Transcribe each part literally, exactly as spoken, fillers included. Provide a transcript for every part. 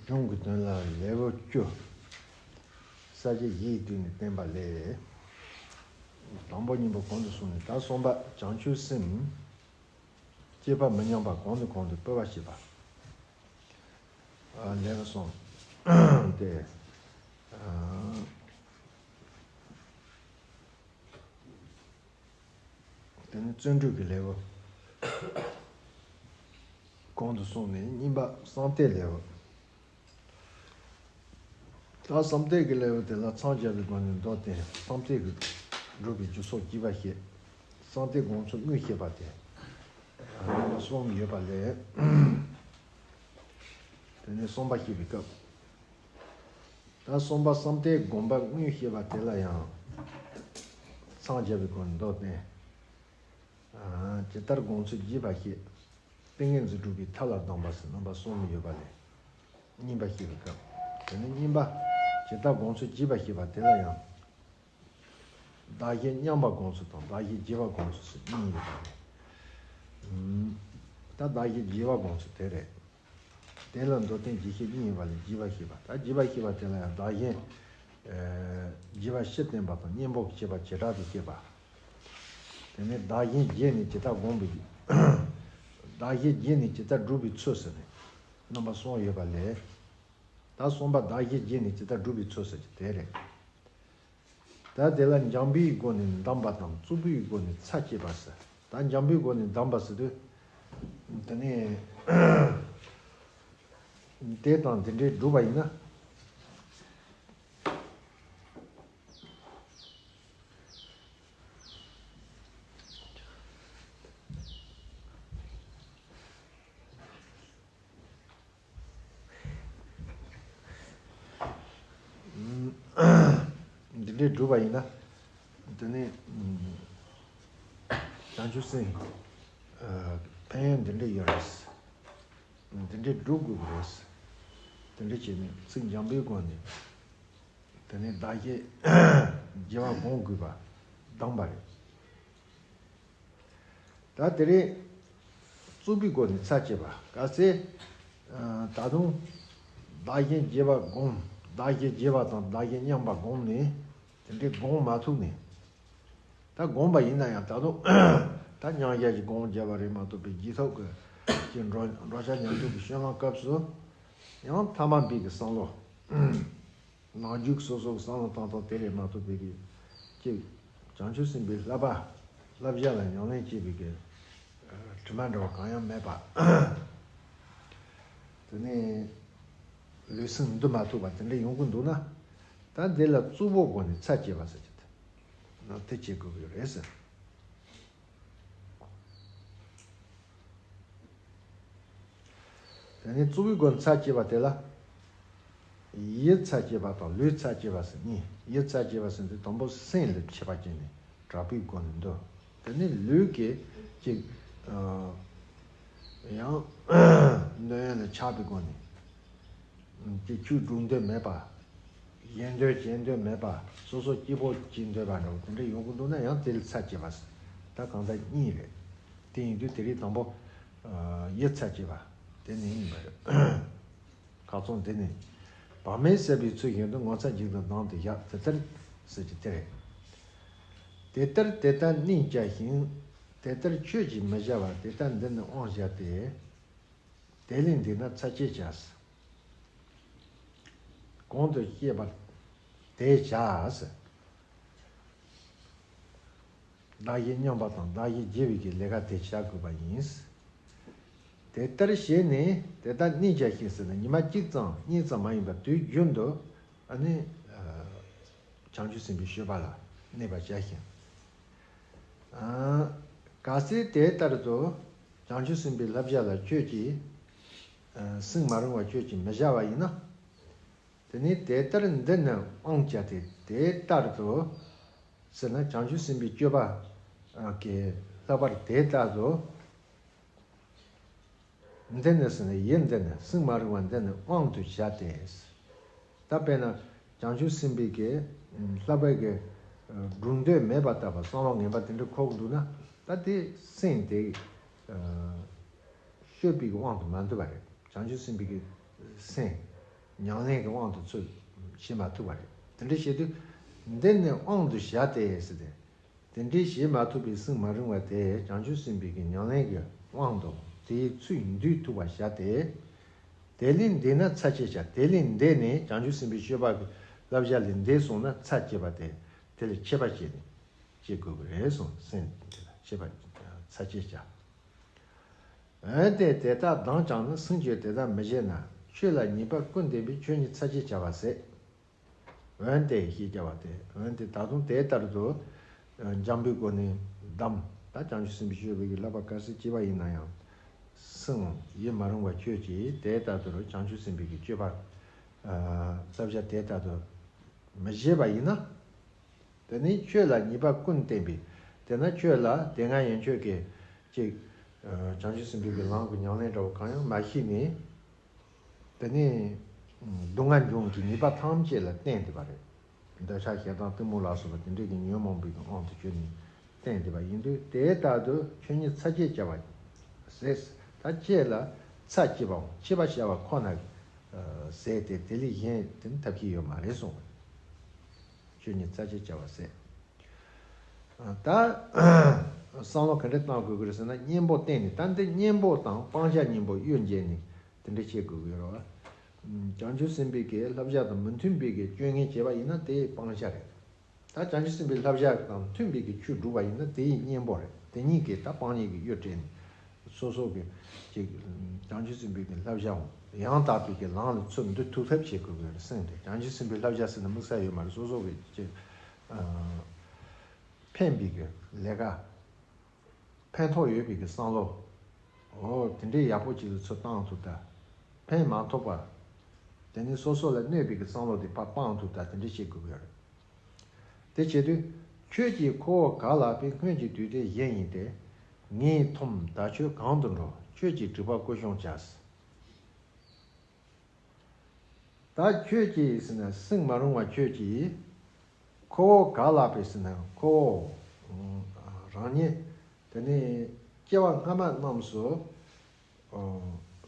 གཞུང་གི་དོན་ལ་ལེའུ་བཅུ། ས་བཅད་བཞི་ཡི་སྟེང་ནས་བསྟན་པ་ལས། དང་པོ་གཉིས་པོ་གོང་དུ་སོང་ནས། ད་གསུམ་པ་བྱང་ཆུབ་སེམས། བསྐྱེད་པ་མི་ཉམས་པ་གོང་ནས་གོང་དུ་སྤེལ་བར་བྱེད་པ། ཨ། ལེའུ་གསུམ་སྟེ། ཨ། དེ་ནི་བརྩོན་འགྲུས་ཀྱི་ལེའུ་གོང་དུ་སོང་ནས། གཉིས་པ་བསམ་གཏན་ལེའུ། ད་བསམ་གཏན་གྱི་ལེའུ་དེ་ལ་མཚམས་སྦྱར་བའི་སྒོ་ནས་མདོར་བསྟན། བསམ་གཏན་གྱི་སྒྲུབ་པའི་རྒྱུ་ཚོགས་བགྱིས་པ་བཤད། བསམ་གཏན་དགོངས་ཚུལ་དངོས་བཤད་པ་སྟེ། རྣམ་པ་གསུམ་ཡོད་པ་ལས། དེ་ནས་གསུམ་པ་བཤད་པའི་སྐབས། ད་གསུམ་པ་བསམ་གཏན་དགོངས་པ་དངོས་བཤད་པ་དེ་ལ་ཡང་མཚམས་སྦྱར་བའི་སྒོ་ནས་མདོར་བསྟན། ཇི་ལྟར་དགོངས་ཚུལ་བགྱིས་པ་བཤད། ཏིང་ངེ་འཛིན་སྒྲུབ་པའི་ཐབས་ལ་གདམས་པ་ཟེར་རྣམ་པ་གསུམ་ཡོད་པ་ལས། གཉིས་པ་བཤད་པའི་སྐབས། དེ་ནས་གཉིས་པ་ཇི་ལྟར་དགོངས་ཚུལ་བགྱིས་པ་བཤད་པ་དེ་ལ་ཡང་། བདག་གཞན་མཉམ་པ་དགོངས་ཚུལ་དང་བདག་གཞན་བརྗེ་བ་དགོངས་ཚུལ་ཟེར་གཉིས་ཡོད་པ་རེད། ད་བདག་གཞན་བརྗེ་བ་དགོངས་ཚུལ་དེ་རེད། དེ་ལ་མདོར་བསྟན་རྗེས་ཤེས་གཉིས་ཡོད་པ་ལས་བརྗེ་བ་བཤད་པ། ད་བརྗེ་བ་བཤད་པ་དེ་ལ་ཡང་བདག་གཞན། ཨ། བརྗེ་བ་སྤྱི་བསྟན་པ་དང་གཉེན་པོ་བྱེད་པ་བྱེ་བྲག་ཏུ་བཤད་པ། དེ་ནས་བདག་གཞན་བརྗེས་ནས་ཇི་ལྟར་བསྒོམ་པའི། བདག་གཞན་བརྗེས་ནས་ཇི་ལྟར་སྒྲུབ་པའི་ཚུལ་ཟེར་ནས་རྣམ་པ་གསུམ་ཡོད་པ་ལས། ད་གསུམ་པ་བདག་གཞན་བརྗེས་ནས་ཇི་ལྟར་སྒྲུབ་པའི་ཚུལ་ཟེར་གྱི་དེ་རེད། ད་དེ་ལ་འཇམ་པའི་སྒོ་ནས་གདམས་པ་དང་རྩུབ་པའི་སྒོ་ནས་ཚར་བཅད་པ་ཟེར། ད་འཇམ་པའི་སྒོ་ནས་གདམས་པ་ཟེར་དུས། དེ་ནས་དེ་དང་དེ་འདྲའི་སྒྲུབ་པ་ཡིན་ན། འདི་འདྲའི་སྒྲུབ་པ་ཡིན་ན། དེ་ནས་བྱང་ཆུབ་སེམས་ཕན་ཡོན་འདི་འདྲ་ཡོད་རེད། འདི་འདྲའི་སྒྲུབ་དགོས་ཀྱི་རེད། དེ་འདྲ་བྱས་ནས་ཚིག་འཇམ་པོའི་སྒོ་ནས། དེ་ནས་བདག་གཞན་བརྗེ་བ་སྒོམ་དགོས་པ་གདམས་པ་རེད། ད་དེ་རིང་རྩུབ་པའི་སྒོ་ནས་ཚར་བཅད་པ། གལ་སྲིད་ད་དུང་བདག་གཞན་བརྗེ་བ་སྒོམ། བདག་གཞན་བརྗེ་བ་དང་བདག་གཞན་མཉམ་པ་སྒོམ་ནས་དེ་འདྲའི་སྒོམ་མ་ཐུབ་ནས། ད་སྒོམ་པ་ཡིན་ན་ཡང་ད་དུང་ད་མཉམ་གཞག་གི་སྒོམ་བརྒྱབ་པ་རེད་མ་གཏོགས་པའི་རྗེས་ཐོབ་ཀྱི་ཀྱི་འགྲོ་འགྲོ་བྱ་ཉམས་རྟོགས་ཀྱི་བཤད་ལམ་སྐབས་སུ་ཡང་ཐ་མལ་པའི་གི་བསམ་བློ། ནང་འཇུག་སོ་སོ་གི་བསམ་བློ་བཏང་སྟངས་དེ་རེད་མ་གཏོགས་པའི་གི་ཅིག་བྱང་ཆུབ་སེམས་དཔའི་བསླབ་པ་བསླབ་བྱ་ལ་ཉམས་ལེན་བྱེད་པའི་གི་དྲི་མ་འདྲ་བ་གང་ཡང་མེད་པ། དེ་ནས་ལུས་སེམས་འདུལ་མ་ཐུབ་པ་དེ་འདྲ་ཡོང་གི་འདུག་ན། ད་འདི་ལ་རྩུབ་པོའི་སྒོ་ནས་ཚར་བཅད་པ་ཟེར་གྱི་དེ་ན་དེ་བྱེད་དགོས་ཀྱི་རེད་ཟེར། དེ་ནས་རྩུབ་པོའི་སྒོ་ནས་ཚར་བཅད་པ་དེ་ལ། ཡིད་ཚར་བཅད་པ་དང་ལུས་ཚར་བཅད་པ་ཟེར་གཉིས། ཡིད་ཚར་བཅད་པ་ཟེར་དུས་དང་པོ་སེམས་ལ་ཁྱད་པར་བཅད་ནས་དྲག་པོའི་སྒོ་ནས་འདུལ། དེ་ནས་ལུས་ཀྱི་ཅིག་ཡང་འདོད་ཡོན་ལ་ཆགས་པའི་སྒོ་ནས། ཅིག་ཆོས་སྒྲུབ་འདོད་མེད་པ། གཞན་དོན་བྱེད་འདོད་མེད་པ། སོ་སོ་སྐྱིད་པོ་བྱེད་འདོད་པ་འདྲ་བོ་དེ་འདྲ་ཡོང་གི་འདུག་ན་ཡང་དེ་ལ་ཚར་བཅད་པ་ཟེར། ད་གང་ལྟར་གཉིས་རེད། དེ་ཡིན་དུས་དེ་རིང་དང་པོ་ཡིད་ཚར་བཅད་པ་དེ་ནི་ཡིན་པ་རེད། ཁ་སང་དེ་ནི་བག་མེད་ཟད་པའི་ཚུལ་བཞིན་དུ་ངོ་ཚ་འཇིགས་དང་སྡང་དུ་བཞག་དེ་ལྟར་ཟེར་གྱི་དེ་རེད། དེ་ལྟར་དེ་ལྟར་གནས་བྱ་ཞིང་། དེ་ལྟར་ཆོས་ཀྱིས་མི་བྱ་བར། དེ་ལྟར་འདི་ནི་དབང་བྱ་སྟེ། དེ་ལས་འདས་ན་ཚར་བཅད་བྱ། གོང་དུ་བཤད་པ་དེ་བྱ་ཟེར། བདག་གཞན་མཉམ་པ་དང་བདག་གཞན་བརྗེ་བའི་གི་ལས་ཀ་དེ་བྱ་དགོས་པ་ཡིན། དེ་ལྟར་བྱས་ནས་དེ་ལྟར་གནས་བྱ་ཞིང་ཟེར་ན་ཉི་མ་གཅིག་ཙམ་གཉིས་ཙམ་མ་ཡིན་པར་དུས་རྒྱུན་དུ་ཨ་ནི་བྱང་ཆུབ་སེམས་དཔའི་སྤྱོད་པ་ལ་གནས་པར་བྱ་ཞིང་། གལ་སྲིད་དེ་ལྟར་དུ་བྱང་ཆུབ་སེམས་དཔའི་བསླབ་བྱ་ལ་ཁྱོད་ཀྱིས་སེམས་མ་རུང་བ་ཁྱོད་ཀྱིས་མི་བྱ་བ་ཡིན་ན། དེ་ནི་དེ་ལྟར་འདི་ནི་དབང་བྱ་སྟེ། དེ་ལྟར་དུ་ཟེར་ན་བྱང་ཆུབ་སེམས་དཔའི་སྤྱོད་པ་གི་ལྷག་པར་དེ་ལྟར་དུ། འདི་ནི་ཟེར་ན་ཡིད་འདི་ནི་སེམས་མ་རུང་བ་འདི་ནི་དབང་དུ་བྱ་སྟེ། ད་དཔེར་ན་བྱང་ཆུབ་སེམས་དཔའི་གི་ལྷག་པའི་གི་སྒྲུབ་འདོད་མེད་པ་ལྟ་བུ་བསམ་བློ་ངན་པ་དེ་འདྲ་འཁོར་གྱི་འདུག་ན་ད་དེ་སེམས་དེ་སྤྱོད་པའི་གི་དབང་དུ་མ་འདུ་བ་རེད། བྱང་ཆུབ་སེམས་དཔའི་གི་སེམས། ཉམས་ལེན་གྱི་དབང་དུ་ཚུད་བྱེད་མ་ཐུབ་པ་རེད། དེ་འདྲ་བྱེད་དུས་འདི་ནི་དབང་དུ་བྱ་སྟེ་ཟེར་ཏེ། དེ་འདྲའི་བྱེད་མ་ཐུབ་པའི་སེམས་མ་རུང་བ་དེ་བྱང་ཆུབ་སེམས་དཔའི་གི་ཉམས་ལེན་གྱི་དབང་དུ་དེའི་ཚུལ་འདུས་ཐུབ་པར་བྱ་སྟེ། དེ་ལས་འདས་ན་ཚར་བཅད་བྱ། དེ་ལས་འདས་ནས་བྱང་ཆུབ་སེམས་དཔའི་སྤྱོད་པ་གི་བསླབ་བྱ་ལས་འདས་སོང་ན་ཚར་བཅད་པ་སྟེ། དེ་ལས་ཁྱད་པར་བཅད་ནས་བྱེད་དགོས་ཀྱི་རེད་གསུངས། སེམས་དེ་ལ་ཁྱད་པར་ཚར་བཅད་བྱ། འོན་ཏེ་དེ་ལྟར་སྡང་ཀྱང་ནི། སེམས་ཀྱིས་དེ་ལྟར་མི་བྱེད་ན། ཆོས་ལ་ཉེས་པ་ཀུན་བསྟན་པས། ཆོས་ཉིད་ཚར་བཅད་བྱ་བ་ཟད། འོན་ཏེ་ཞེས་བྱ་བ་སྟེ། འོན་ཏེ་ད་དུང་དེ་ལྟར་དུ་འཇམ་པོའི་སྒོ་ནས་བསྡམས། ད་བྱང་ཆུབ་སེམས་དཔའི་སྤྱོད་པའི་བསླབ་པ་ག་ཚོད་བྱས་པ་ཡིན་ན་ཡང་། སེམས་ཡིད་མ་རུང་བ་ཁྱོད་ཀྱིས་དེ་ལྟར་དུ་བྱང་ཆུབ་སེམས་དཔའི་གི་སྤྱོད་པ་བསླབ་བྱ་དེ་ལྟར་དུ་མི་བྱེད་པ་ཡིན་ན། དེ་ནི་ཆོས་ལ་ཉེས་པ་ཀུན་བསྟན་པས། དེས་ན་ཁྱོད་ལ་དེ་སྔ་ཡན་ཆོད་ཀྱི་ཅིག་བྱང་ཆུབ་སེམས་དཔའི་གི་ལམ་གྱི་ཉམས་ལེན་འདྲ་བོ་གང་ཡང་མ་ཤེས་ནས། དེ་ནས་སྡུག་བསྔལ་འབྱུང་གི་ཉེས་པ་ཐམས་ཅད་ལ་བརྟེན་བསྡད་པ་རེད། འདོད་ཆགས་ཞེ་སྡང་གཏི་མུག་ལ་སོགས་པ་དེ་འདྲས་ཀྱི་ཉོན་མོངས་པའི་དབང་དུ་གྱུར་ནས་བརྟེན་བསྡད་པ་ཡིན་དུས། དེ་ལྟར་དུ་ཆོས་ཉིད་ཚར་བཅད་བྱ་བ་ཟད། ད་བཅད་ལ་ཚར་བཅད་པའམ་ཆད་པ་བྱ་བ་ཁོ་ན་ཟད་དེ། དེ་ལས་གཞན་དེ་ནི་ཐབས་ཤེས་ཡོད་མ་རེད་གསུངས། ཆོས་ཉིད་ཚར་བཅད་བྱ་བ་ཟད། ད་བསམ་བློ་ག་འདྲ་བཏང་དགོས་ཀྱི་རེད་ཟེར་ན། གཉེན་པོ་བསྟེན་ནས། ད་འདི་གཉེན་པོ་དང་སྤང་བྱ་གཉིས་པོ་དབྱེ་འབྱེད་ནས་དེ་འདྲ་བྱེད་དགོས་ཀྱི་ཡོད་རེད་བ། བྱང་ཆུབ་སེམས་དཔའི་གི་བསླབ་བྱ་དང་མི་མཐུན་པའི་གི་སྤྱོད་ངན་བྱས་པ་ཡིན་ན་དེ་སྤང་བྱ་རེད། ད་བྱང་ཆུབ་སེམས་དཔའི་བསླབ་བྱ་དང་མཐུན་པའི་གི་ཆོས་སྒྲུབ་པ་ཡིན་ན་དེ་ཡི་གཉེན་པོ་རེད། དེ་གཉིས་ཀྱིས་ད་སྤང་གཉེན་གྱི་གཡོ་བྲལ་ནས། སོ་སོ་གི་ཅིག་བྱང་ཆུབ་སེམས་དཔའི་གི་བསླབ་བྱའམ་ཡང་དག་པའི་གི་ལམ་ལ་ཚུར་འདུ་ཐུབ་ཐབས་བྱེད་དགོས་ཀྱི་རེད། སེམས་དེ་བྱང་ཆུབ་སེམས་དཔའི་བསླབ་བྱ་ཟེར་ན་དམིགས་བསལ་ཡོད་མ་རེད། སོ་སོ་གི་ཅིག་ཕན་པའི་གི་ལས་ཀ། ཕན་ཐོགས་ཡོད་པའི་གི་བསམ་བློ། འོ་དེ་འདྲའི་ཡག་པོ་ཅིག་ལ་ཚུར་བཏང་ཐུབ་ད། ཕན་མ་ཐོགས་པ། དེ་ནི་སོ་སོ་ལ་གནོད་པའི་གི་བསམ་བློ་དེ་ཕར་སྤང་ཐུབ་ད། དེ་འདྲ་བྱེད་དགོས་ཀྱི་རེད། དེ་བྱེད་དུས། ཁྱོད་ཀྱིས་ཁོ་བོ་ག་ལགས་པས། སྔོན་གྱི་དུས་དེ་གཞན་ཡིན་ཏེ། ངས་མཐོང་ད་ཁྱོད་གང་དུ་འགྲོ། ཁྱོད་ཀྱིས་སྒྲིབ་པ་སྐུ་སྦྱོང་བྱ། ད་ཁྱོད་ཀྱིས་ཟེར་ན་སེམས་མ་རུང་བ་ཁྱོད་ཀྱིས། ཁོ་བོ་ག་ལགས་པས་ཟེར་ན་ཁོ་བོ་རང་ཉིད་དེ་ནི་སྐྱེ་བ་སྔ་མ་རྣམས་སུ་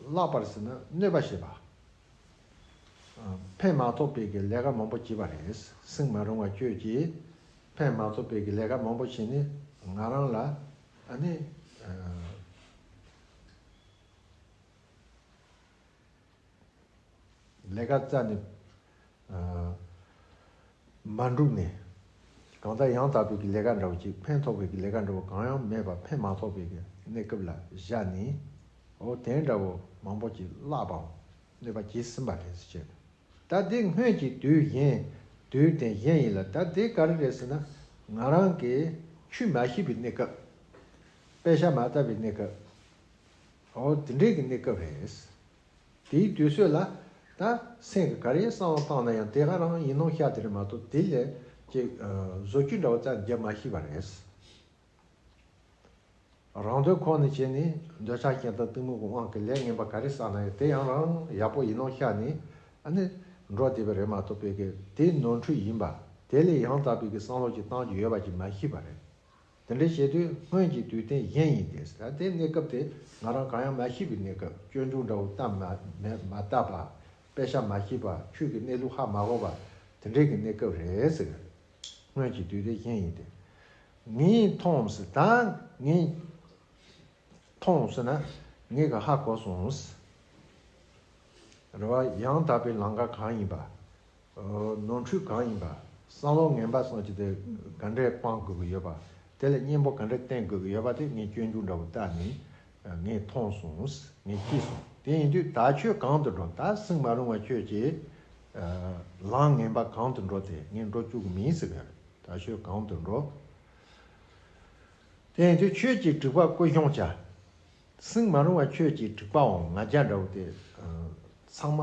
བརླག་པར་ཟེར་ན་གནོད་པ་བྱེད་པ། ཕན་མ་ཐོགས་པའི་གི་ལས་ཀ་མང་པོ་བྱས་པ་རེད། སེམས་མ་རུང་བ་ཁྱོད་ཀྱིས་ཕན་མ་ཐོགས་པའི་གི་ལས་ཀ་མང་པོ་བྱས་ནས་ང་རང་ལ་ཨ་ནི། ལས་ཀ་རྩ་ནས་མ་འགྲུབ་ནས། གང་ལྟར་ཡང་དག་པའི་གི་ལས་ཀ་འདྲ་བོ་ཅིག་ཕན་ཐོགས་པའི་གི་ལས་ཀ་འདྲ་བོ་གང་ཡང་མེད་པ། ཕན་མ་ཐོགས་པའི་གི་གནས་སྐབས་ལ་བཞག་ནས། འོ་དེ་འདྲ་བོ་མང་པོ་ཅིག་བརླག་པའམ་གནོད་པ་བྱས་ཟིན་པ་རེད་ཟེར་བྱས། ད་དེ་སྔོན་གྱི་དུས་གཞན། དུས་དེ་གཞན་ཡིན་ལ། ད་དེ་ག་རེ་རེད་ཟེར་ན། ང་རང་གིས་ཆོས་མ་ཤེས་པའི་གནས་སྐབས། དཔེ་ཆ་མ་བལྟ་བའི་གནས་སྐབས། འོ་དེ་འདྲའི་གི་གནས་སྐབས་རེད། དེའི་དུས་ཚོད་ལ་ད་སེམས་ཀྱིས་ག་རེ་བསམ་བློ་བཏང་ན་ཡང་དེ་ག་རང་ཡིན་ནོ་ཤ་དེ་རེད་མ་གཏོགས། དེ་ལས་ཅིག་བཟོ་བཅོས་འདྲ་བོ་ད་རྒྱབ་མ་ཤེས་པ་རེད། རང་དོན་ཁོ་ན་བྱས་ནས་འདོད་ཆགས་ཞེ་སྡང་གཏི་མུག་གི་དབང་གིས་ལས་ངན་པ་ག་རེ་བསགས་ན་ཡང་དེ་ཡང་རང་ཡག་པོ་ཡིན་ནོ་ཤ་ནས་ཨ་ནི་འགྲོ་བསྡད་པ་རེད་མ་གཏོགས། པའི་གི་དེ་ནོར་འཁྲུལ་ཡིན་པ། དེ་ལས་ཡང་དག་པའི་གི་བསམ་བློ་ཅིག་བཏང་རྒྱུ་ཡོད་པ་ཅིག་མ་ཤེས་པ་རེད། དེ་འདྲ་བྱེད་དུས་སྔོན་གྱི་དུས་དེ་གཞན་ཡིན་ཏེ། ད་དེ་གནས་སྐབས་དེ་ང་རང་གང་ཡང་མ་ཤེས་པའི་གནས་སྐབས། སྤྱོད་འཇུག་འདྲ་བོ་ད་མ་མ་མ་བལྟ་བ། དཔེ་ཆ་མ་ཤེས་པ། ཆོས་ཀྱི་གནས་ལུགས་ཧ་མ་གོ་བ། དེ་འདྲའི་གི་གནས་སྐབས་རེད་ཟེར། སྔོན་གྱི་དུས་དེ་གཞན་ཡིན་ཏེ། ངས་མཐོང་ཟེར། ད་ངས་མཐོང་ཟེར་ན་ངས་ག་ཧ་གོ་སོང་ཟེར། རེད་བ། ཡང་དག་པའི་ལམ་ཁ་གང་ཡིན་པ། ནོར་འཁྲུལ་གང་ཡིན་པ། བསམ་བློ་ངན་པ་སོགས་ཀྱི་དེ་ག་འདྲས་སྤང་དགོས་ཀྱི་ཡོད་པ། དེ་ལ་གཉེན་པོ་ག་འདྲས་བསྟེན་དགོས་ཀྱི་ཡོད་པ་དེ་ངས་སྤྱོད་འཇུག་འདྲ་བོ་བལྟས་ནས་ངས་མཐོང་སོང་། ངས་ཤེས་སོང་། དེ་ཡིན་དུས་ད་ཁྱོད་གང་དུ་འགྲོ། ད་སེམས་མ་རུང་བ་ཁྱོད་ཀྱིས་ལམ་ངན་པ་གང་དུ་འགྲོ། དེ་ངས་འགྲོ་བཅུག་གི་མིན་ཟེར་གི། ད་ཁྱོད་གང་དུ་འགྲོ། དེ་ཡིན་དུས་ཁྱོད་ཀྱིས་སྒྲིབ་པ་སྐུ་སྦྱོང་བྱ། སེམས་མ་རུང་བ་ཁྱོད་ཀྱིས་སྒྲིབ་པའམ་ང་རྒྱལ་འདྲ་བོ་དེ་ཚང་མ་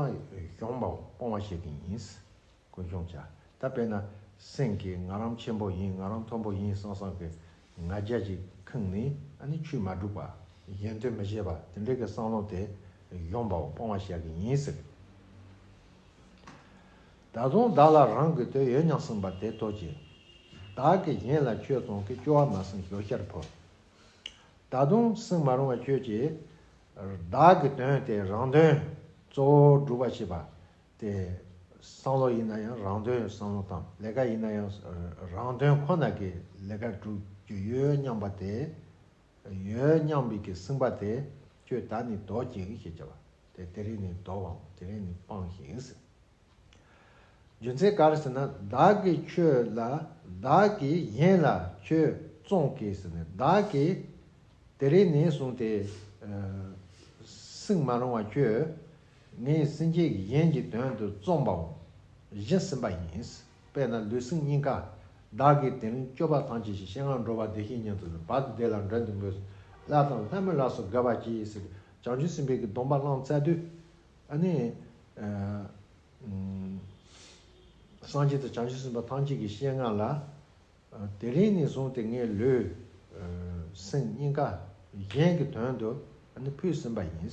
སྦྱོང་བའམ་སྤོང་བ་བྱེད་ཀྱི་ཡིན། སྐུ་སྦྱོང་བྱ། ད་དཔེར་ན་སེམས་ཀྱིས་ང་རང་ཆེན་པོ་ཡིན། ང་རང་མཐོན་པོ་ཡིན་བསམ་བསམ་གྱི་ང་རྒྱལ་ཅིག་ཁེངས་ནས་ཨ་ནི་ཆོས་མ་སྒྲུབ་པ། གཞན་དོན་མི་བྱེད་པ། དེ་འདྲའི་གི་བསམ་བློ་དེ་སྦྱོང་བའམ་སྤོང་བ་བྱེད་ཀྱི་ཡིན་ཟེར། ད་དུང་བདག་ལ་རང་གི་དོན་ཡོད་སྙམ་བསམ་པ་དེ་ལྟོས་ཀྱིས། བདག་གིས་གཞན་ལ་ཆོས་གཏོང་གི། སྐྱོ་བ་མ་བསམ་ཞོ་ཤར་འཕོ། ད་དུང་སེམས་མ་རུང་བ་ཁྱོད་ཀྱིས་བདག་གི་དོན་དེ་རང་དོན་གཙོ་བོ་སྒྲུབ་པ་བྱེད་པ། དེ་བསམ་བློ་ཡིན་ན་ཡང་རང་དོན་བསམ་བློ་དང་། ལས་ཀ་ཡིན་ན་ཡང་རང་དོན་ཁོ་ན་གི་ལས་ཀ་སྒྲུབ་རྒྱུ་ཡོད་སྙམ་པ་དེ། ཡོད་སྙམ་པའི་གི་སེམས་པ་དེ་ཁྱོད་ད་ནི་ལྡོག་ཅིག་ཞེས་བྱ་བ། དེ་དེ་རིང་ནི་ལྡོག་པའམ་དེ་རིང་ནི་སྤང་ཞིག་ཟེར། རྒྱུ་མཚན་ག་རེ་ཟེར་ན། བདག་གིས་ཁྱོད་ལ་བདག་གིས་གཞན་ལ་ཁྱོད་བཙོང་གིས་ཟེར་ནས། བདག་གིས་དེ་རིང་ནས་བཟུང་སྟེ་ཨ་སེམས་མ་རུང་བ་ཁྱོད་ངས་སེམས་ཅན་གྱི་གཞན་གྱི་དོན་དུ་བཙོང་པའམ་སྦྱིན་ཟིན་པ་ཡིན། དཔེར་ན་ལུས་སེམས་གཉིས་ཀ། བདག་གིས་དེ་རིང་སྐྱོབ་པ་ཐམས་ཅད་ཀྱི་སྤྱན་སྔར་འགྲོ་བ་བདེ་གཤེགས་མཉམ་དུ་བར་དུ་བདེ་ལ་འགྲན་དུ་འབོད། ལྷ་དང་ལྷ་མིན་ལ་སོགས་དགའ་བ་སྐྱེས་ཟེར། བྱང་ཆུབ་སེམས་དཔའི་གི་སྡོམ་པ་བླངས་ཚར་དུས། ཨ་ནི་ཨ་སངས་རྒྱས་དང་བྱང་ཆུབ་སེམས་དཔའ་ཐམས་ཅད་ཀྱི་སྤྱན་སྔར་ལ། ཨ་དེ་རིང་ནས་བཟུང་སྟེ་ངས་ལུས་ཨ་སེམས་གཉིས་ཀ་གཞན་གྱི་དོན་དུ་ཨ་ནི་ཕུལ་ཟིན་པ་ཡིན།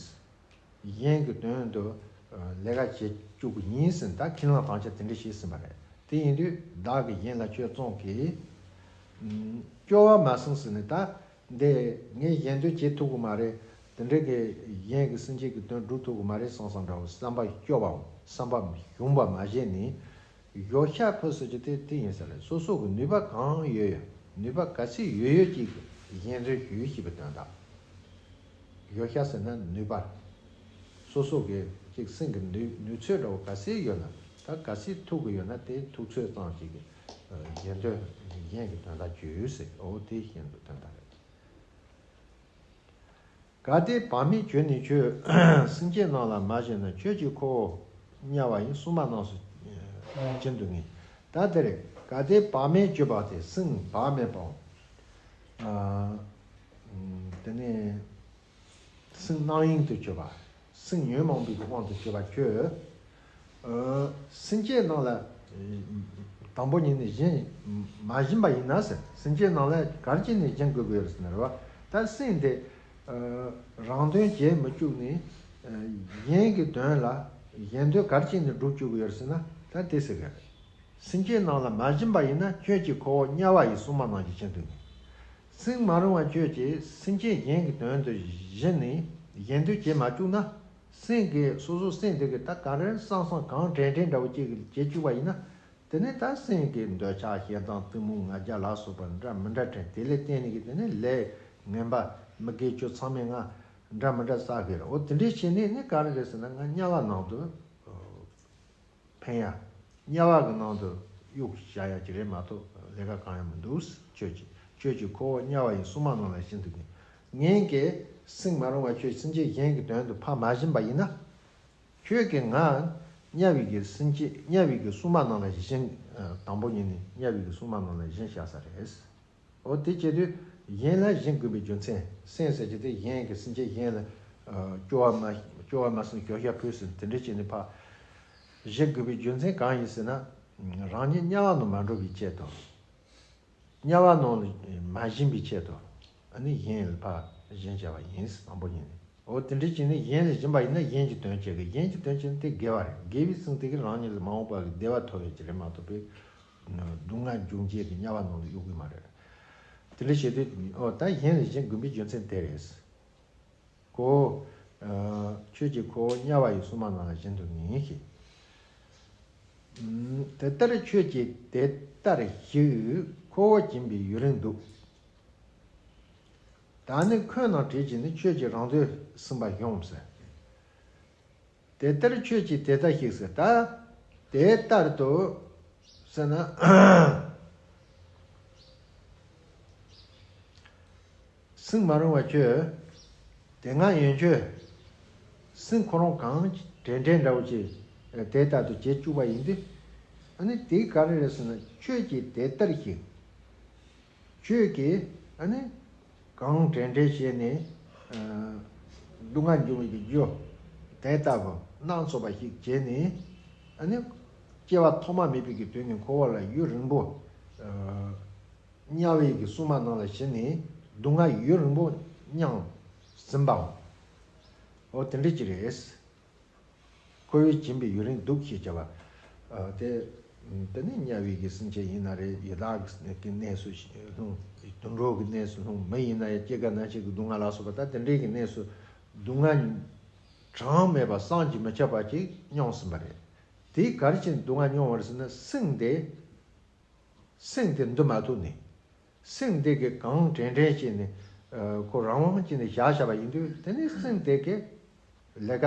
གཞན་གྱི་དོན་དུ་ཨ་ལས་ཀ་བྱེད་བཅུག་གི་ཡིན་ཟེར། ད་ཁས་བླངས་ཐམས་ཅད་དེ་འདྲ་བྱས་ཟིན་པ་རེད། དེ་ཡིན་དུས་བདག་གིས་གཞན་ལ་ཁྱོད་བཙོང་གིས། ཨ་སྐྱོབ་པ་མ་སོང་ཟེར་ནས། ད་འདི་ངས་གཞན་དོན་བྱེད་ཐུབ་ཀྱི་མ་རེད། དེ་འདྲ་གི་གཞན་གྱི་སེམས་ཅན་གྱི་དོན་སྒྲུབ་ཐུབ་ཀྱི་མ་རེད་བསམ་བསམ་འདྲ་བོ། བསམ་པ་སྐྱོ་བའམ་བསམ་པ་ཞུམ་པ་མ་བྱས་ནས། གཞོལ་ཤ་ཕུལ་ཟེར་རྒྱུ་དེ་དེ་ཡིན་ས་རེད། སོ་སོ་གི་ནུས་པ་གང་ཡོད་ཡོད། ནུས་པ་ག་ཚད་ཡོད་ཡོད་ཅིག་གཞན་དོན་ཞུ་ཞེས་པའི་དོན་དག། གཞོལ་ཤ་ཟེར་ན་ནུས་པ། སོ་སོ་གི་ཅིག་སེམས་ཀྱི་ནུས་ནུས་ཚོད་འདྲ་བོ་ག་ཚད་ཡོད་ན། ད་ག་ཚད་ཐུབ་ཀྱི་ཡོད་ན་དེ་ཐུབ་ཚོད་ཙམ་ཅིག་གི་ཨ་གཞན་དོན་གཞན་གྱི་དོན་དག་ཞུ་ཟེར། འོ་དེ་བཞིན་དུ་དོན་དག་རེད། གལ་ཏེ་བག་མེད་གྱུར་ནས་ཁྱོད། སེམས་ཅན་རྣམས་ལ་མ་བྱིན་ན། ཁྱོད་ཀྱིས་ཁོ་བོ་དམྱལ་བ་ཡི་སྲུང་མ་རྣམས་སུ་བྱིན་དུ་ངེས། ད་དེ་རེད། གལ་ཏེ་བག་མེད་གྱུར་པ་དེ། སེམས་བག་མེད་པའམ། ཨ་དེ་ནས་སེམས་རྣམ་གཡེང་དུ་གྱུར་པ། སེམས་ཉོན་མོངས་པའི་དབང་དུ་གྱུར་པ་ཁྱོད། ཨ་སེམས་ཅན་རྣམས་ལ་དང་པོ་ཉིད་ནས་སྦྱིན་མ་བྱིན་པ་ཡིན་ན་ཟེར། སེམས་ཅན་རྣམས་ལ་ག་རེ་བྱས་ནས་སྦྱིན་དགོས་ཀྱི་ཡོད་ཟེར་ན་རེད་བ། ད་སེམས་དེ་ཨ་རང་དོན་བྱེད་མི་བཅུག་ནས། ཨ་གཞན་གྱི་དོན་ལ་གཞན་དོན་ག་རེ་བྱས་ནས་སྒྲུབ་བཅུག་གི་ཡོད་ཟེར་ན། ད་དེ་ཟེར་གི་རེད། སེམས་ཅན་རྣམས་ལ་མ་བྱིན་པ་ཡིན་ན། ཁྱོད་ཀྱིས་ཁོ་བོ་དམྱལ་བ་ཡི་སྲུང་མ་རྣམས་ཀྱིས་བྱིན་དུ་ངེས། སེམས་མ་རུང་བ་ཁྱོད་ཀྱིས་སེམས་ཅན་གཞན་གྱི་དོན་དུ་བྱིན་ནས་གཞན་དོན་བྱེད་མ་བཅུག་ན། སེམས་ཀྱི་སོ་སོ་སེམས་དེ་གི་ད་ག་རེ་བསམ་བསམ་གང་དྲན་དྲན་འདྲ་བོ་ཅིག་གི་བྱེད་བཅུག་པ་ཡིན་ན། དེ་ནས་ད་སེམས་ཀྱི་འདོད་ཆགས་ཞེ་སྡང་གཏི་མུག་ང་རྒྱལ་ལ་སོགས་པ་འདྲ་མི་འདྲ་དྲན། དེ་ལས་བརྟེན་ནས་ཀྱི་དེ་ནས་ལས་ངན་པ་མི་དགེ་བཅུ་ཚང་མའི་ང་འདྲ་མི་འདྲ་བསགས་གི་རེད། འོ་དེ་འདྲས་བྱས་ནས་ནི་ག་རེ་རེད་ཟེར་ན། ང་དམྱལ་བ་ནང་དུ་འཕེན་ཡ། དམྱལ་བ་གི་ནང་དུ་གཡུག་བཞག་ཡ་ཅིག་རེད་མ་གཏོགས་ལས་ཀ་གང་ཡང་མི་འདུག། ཁྱོད་ཀྱིས་ཁྱོད་ཀྱིས་ཁོ་བོ་དམྱལ་བ་ཡི་སྲུང་མ་རྣམས་ལ་བྱིན་དུ་ངེས། ངེད་ཀྱིས་སེམས་མ་རུང་བ་ཁྱོད་སེམས་ཅན་གཞན་གྱི་དོན་དུ་ཕར་མ་བྱིན་པ་ཡིན་ན། ཁྱོད་ཀྱིས་ང་དམྱལ་བའི་གི་སེམས་ཅན་དམྱལ་བའི་གི་སྲུང་མ་རྣམས་ལ་བྱིན། ཨ་དང་པོ་ཉིད་ནས་དམྱལ་བའི་གི་སྲུང་མ་རྣམས་ལ་བྱིན་བཞག་ས་རེད། འོ་དེ་བྱེད་དུས་གཞན་ལ་བྱིན་དགོས་པའི་རྒྱུ་མཚན། སེམས་ཟེར་རྒྱུ་དེ་གཞན་གྱི་སེམས་ཅན་གཞན་ལ་ཨ་སྐྱོ་བ་མ་སྐྱོ་བ་མ་སེམས་གཞོལ་ཤ་ཕུལ་ཟེར་དེ་འདྲ་བྱས་ནས་ཕར་བྱིན་དགོས་པའི་རྒྱུ་མཚན་གང་ཡིན་ཟེར་ན། རང་ཉིད་དམྱལ་བ་ནང་མ་འགྲོ་བའི་ཆེད་དུ། དམྱལ་བ་ནང་ལ་མ་བྱིན་པའི་ཆེད་དུ། ཨ་ནི་གཞན་ལ་ཕར་བྱིན་བྱ་བ་ཡིན། དང་པོ་ཉིད་ནས། འོ་དེ་འདྲ་བྱས་ནས་གཞན་ལ་བྱིན་པ་ཡིན་ན་གཞན་གྱི་དོན་བྱེད་དགོས། གཞན་གྱི་དོན་བྱེད་ན་དེ་དགེ་བ་རེད། དགེ་བའི་སེམས་དེ་གིས་རང་ཉིད་ལ་མ་འོངས་པ་གི་བདེ་བ་ཐོབ་ཡ་ཅིག་རེད་མ་གཏོགས་པའི་སྡུག་བསྔལ་འབྱུང་བྱེད་ཀྱི་དམྱལ་བ་ནང་ལ་གཡུག་གི་མ་རེད། དེ་འདྲ་བྱེད་དུས་འོ་ད་གཞན་ལ་བྱིན་དགོས་པའི་རྒྱུ་མཚན་དེ་རེད། ཁོ་བོ་ཨ་ཁྱོད་ཀྱིས་ཁོ་བོ་དམྱལ་བ་ཡི་སྲུང་མ་རྣམས་ལ་བྱིན་དུ་ངེས་ཤིག། ཨམ་དེ་ལྟར་ཁྱོད་ཀྱིས་དེ་ལྟར་ཞིག། ཁོ་བོ་སྦྱིན་པའི་ཡུན་རིང་འདུག། ད་ནི་ཁོས་ནང་བྲིས་ཀྱིས་ནི་ཁྱོད་ཀྱི་རང་དོན་ཟིན་པ་བྱུང་ཟེར། དེ་ལྟར་ཁྱོད་ཀྱིས་དེ་ལྟར་ཞིག་ཟེར། ད་དེ་ལྟར་དུ་ཟེར་ན། སེམས་མ་རུང་བ་ཁྱོད། དེ་སྔ་ཡན་ཆོད་སེམས་ཁོ་རང་གང་དྲན་དྲན་འདྲ་བོ་ཅིག་དེ་ལྟར་དུ་བྱེད་བཅུག་པ་ཡིན་དུས། ཨ་ནི་དེ་ག་རེ་རེད་ཟེར་ན། ཁྱོད་ཀྱིས་དེ་ལྟར་ཞིག། ཁྱོད་ཀྱིས་ཨ་ནི་གང་དྲན་དྲན་བྱས་ནས། ཨ་སྡུག་བསྔལ་འབྱུང་བའི་རྒྱུ་དེ་ལྟ་བུ་སྣ་ཚོགས་པ་ཞིག་བྱས་ནས། ཨ་ནི་སྐྱེ་བ་ཐོག་མ་མེད་པའི་གི་དུས་ནས་འཁོར་བ་ལ་ཡུན་རིང་པོ། ཨ་དམྱལ་བའི་གི་སྲུང་མ་རྣམས་ལ་བྱིན་ནས་སྡུག་བསྔལ་ཡུན་རིང་པོ་མྱངས་ཟིན་པའོ། འོ་དེ་འདྲ་ཅིག་རེད། ཁོ་བོས་སྦྱིན་པའི་ཡུན་རིང་འདུག་ཞེས་བྱ་བ། ཨ་དེ་དེ་ནི་དམྱལ་བའི་གི་སེམས་ཅན་ཡིན་ན་རེད། ཡི་དྭགས་ཀྱི་གནས་སུ་ལྷུང་། དུད་འགྲོ་གི་གནས་སུ་ལྷུང་། མི་ཡིན་ན་ཡང་སྐྱེ་རྒ་ན་འཆི་གི་སྡུག་བསྔལ་ལ་སོགས་པ། ད་དེ་འདྲའི་གི་གནས་སུ་སྡུག་བསྔལ་གྲངས་མེད་པ་བསམ་གྱིས་མི་ཁྱབ་པ་ཅིག་མྱོང་ཟིན་པ་རེད། དེས་ག་རེ་བྱས་ནས་སྡུག་བསྔལ་མྱོང་བ་རེད་ཟེར་ན། སེམས་དེ་སེམས་དེ་འདུལ་མ་ཐུབ་ནས། སེམས་དེ་གིས་གང་དྲན་དྲན་བྱས་ནས། ཨ། ཁོ་རང་དབང་བྱས་ནས་བཞག་བཞག་པ་ཡིན་དུས། དེ་ནས་སེམས་དེ་གིས་ལས་ཀ་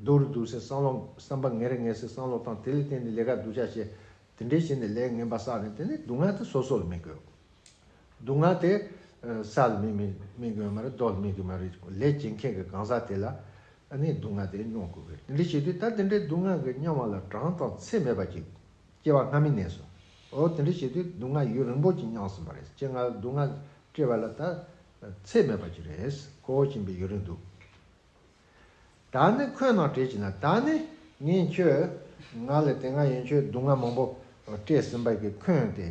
སྡུག་རུ་འདུག་ཟེར་བསམ་བློ། བསམ་པ་ངན་རུ་ངན་ཟེར་བསམ་བློ་བཏང་། དེ་ལས་བརྟེན་ནས་ལས་ཀ་སྡུག་ཅག་བྱས། དེ་འདྲས་བྱས་ནས་ལས་ངན་པ་བསགས་ནས། དེ་ནས་སྡུག་བསྔལ་དེ་སོ་སོ་ལ་སྨིན་དགོས། སྡུག་བསྔལ་དེ། ཨ། ས་ལ་སྨིན་སྨིན་སྨིན་དགོས་མ་རེད། རྡོ་ལ་སྨིན་དགོས་མ་རེད། ལས་བྱེད་མཁན་གྱི་གང་ཟག་དེ་ལ། ཨ་ནི་སྡུག་བསྔལ་དེ་མྱོང་དགོས་ཀྱི་རེད། དེ་འདྲ་བྱེད་དུས་ད་དེ་འདྲའི་སྡུག་བསྔལ་གྱི་མྱོང་བ་ལ་གྲངས་དང་ཚད་མེད་པ་ཅིག་སྐྱེ་བ་སྔ་མའི་གནས་སུ། འོ་དེ་འདྲ་བྱེད་དུས་སྡུག་བསྔལ་ཡུན་རིང་པོ་ཅིག་མྱངས་ཟིན་པ་རེད། སྤྱིར་ང་ལ་སྡུག་བསྔལ་སྤྲད་པ་ལ་ད་ཚད་མེད་པ་ཅིག་རེད། ཁོ་བོ་ཕྱིན་པའི་ཡུན་རིང་འདུག་ད་ནི་འཁོན་རྣམས་བྲལ་བྱས་ན། ད་ནི་ངས་ཁྱོད། ང་ལ་དེ་སྔ་ཡན་ཆོད་སྡུག་བསྔལ་མང་པོ་སྤྲད་ཟིན་པ་གི་འཁོན་དེ།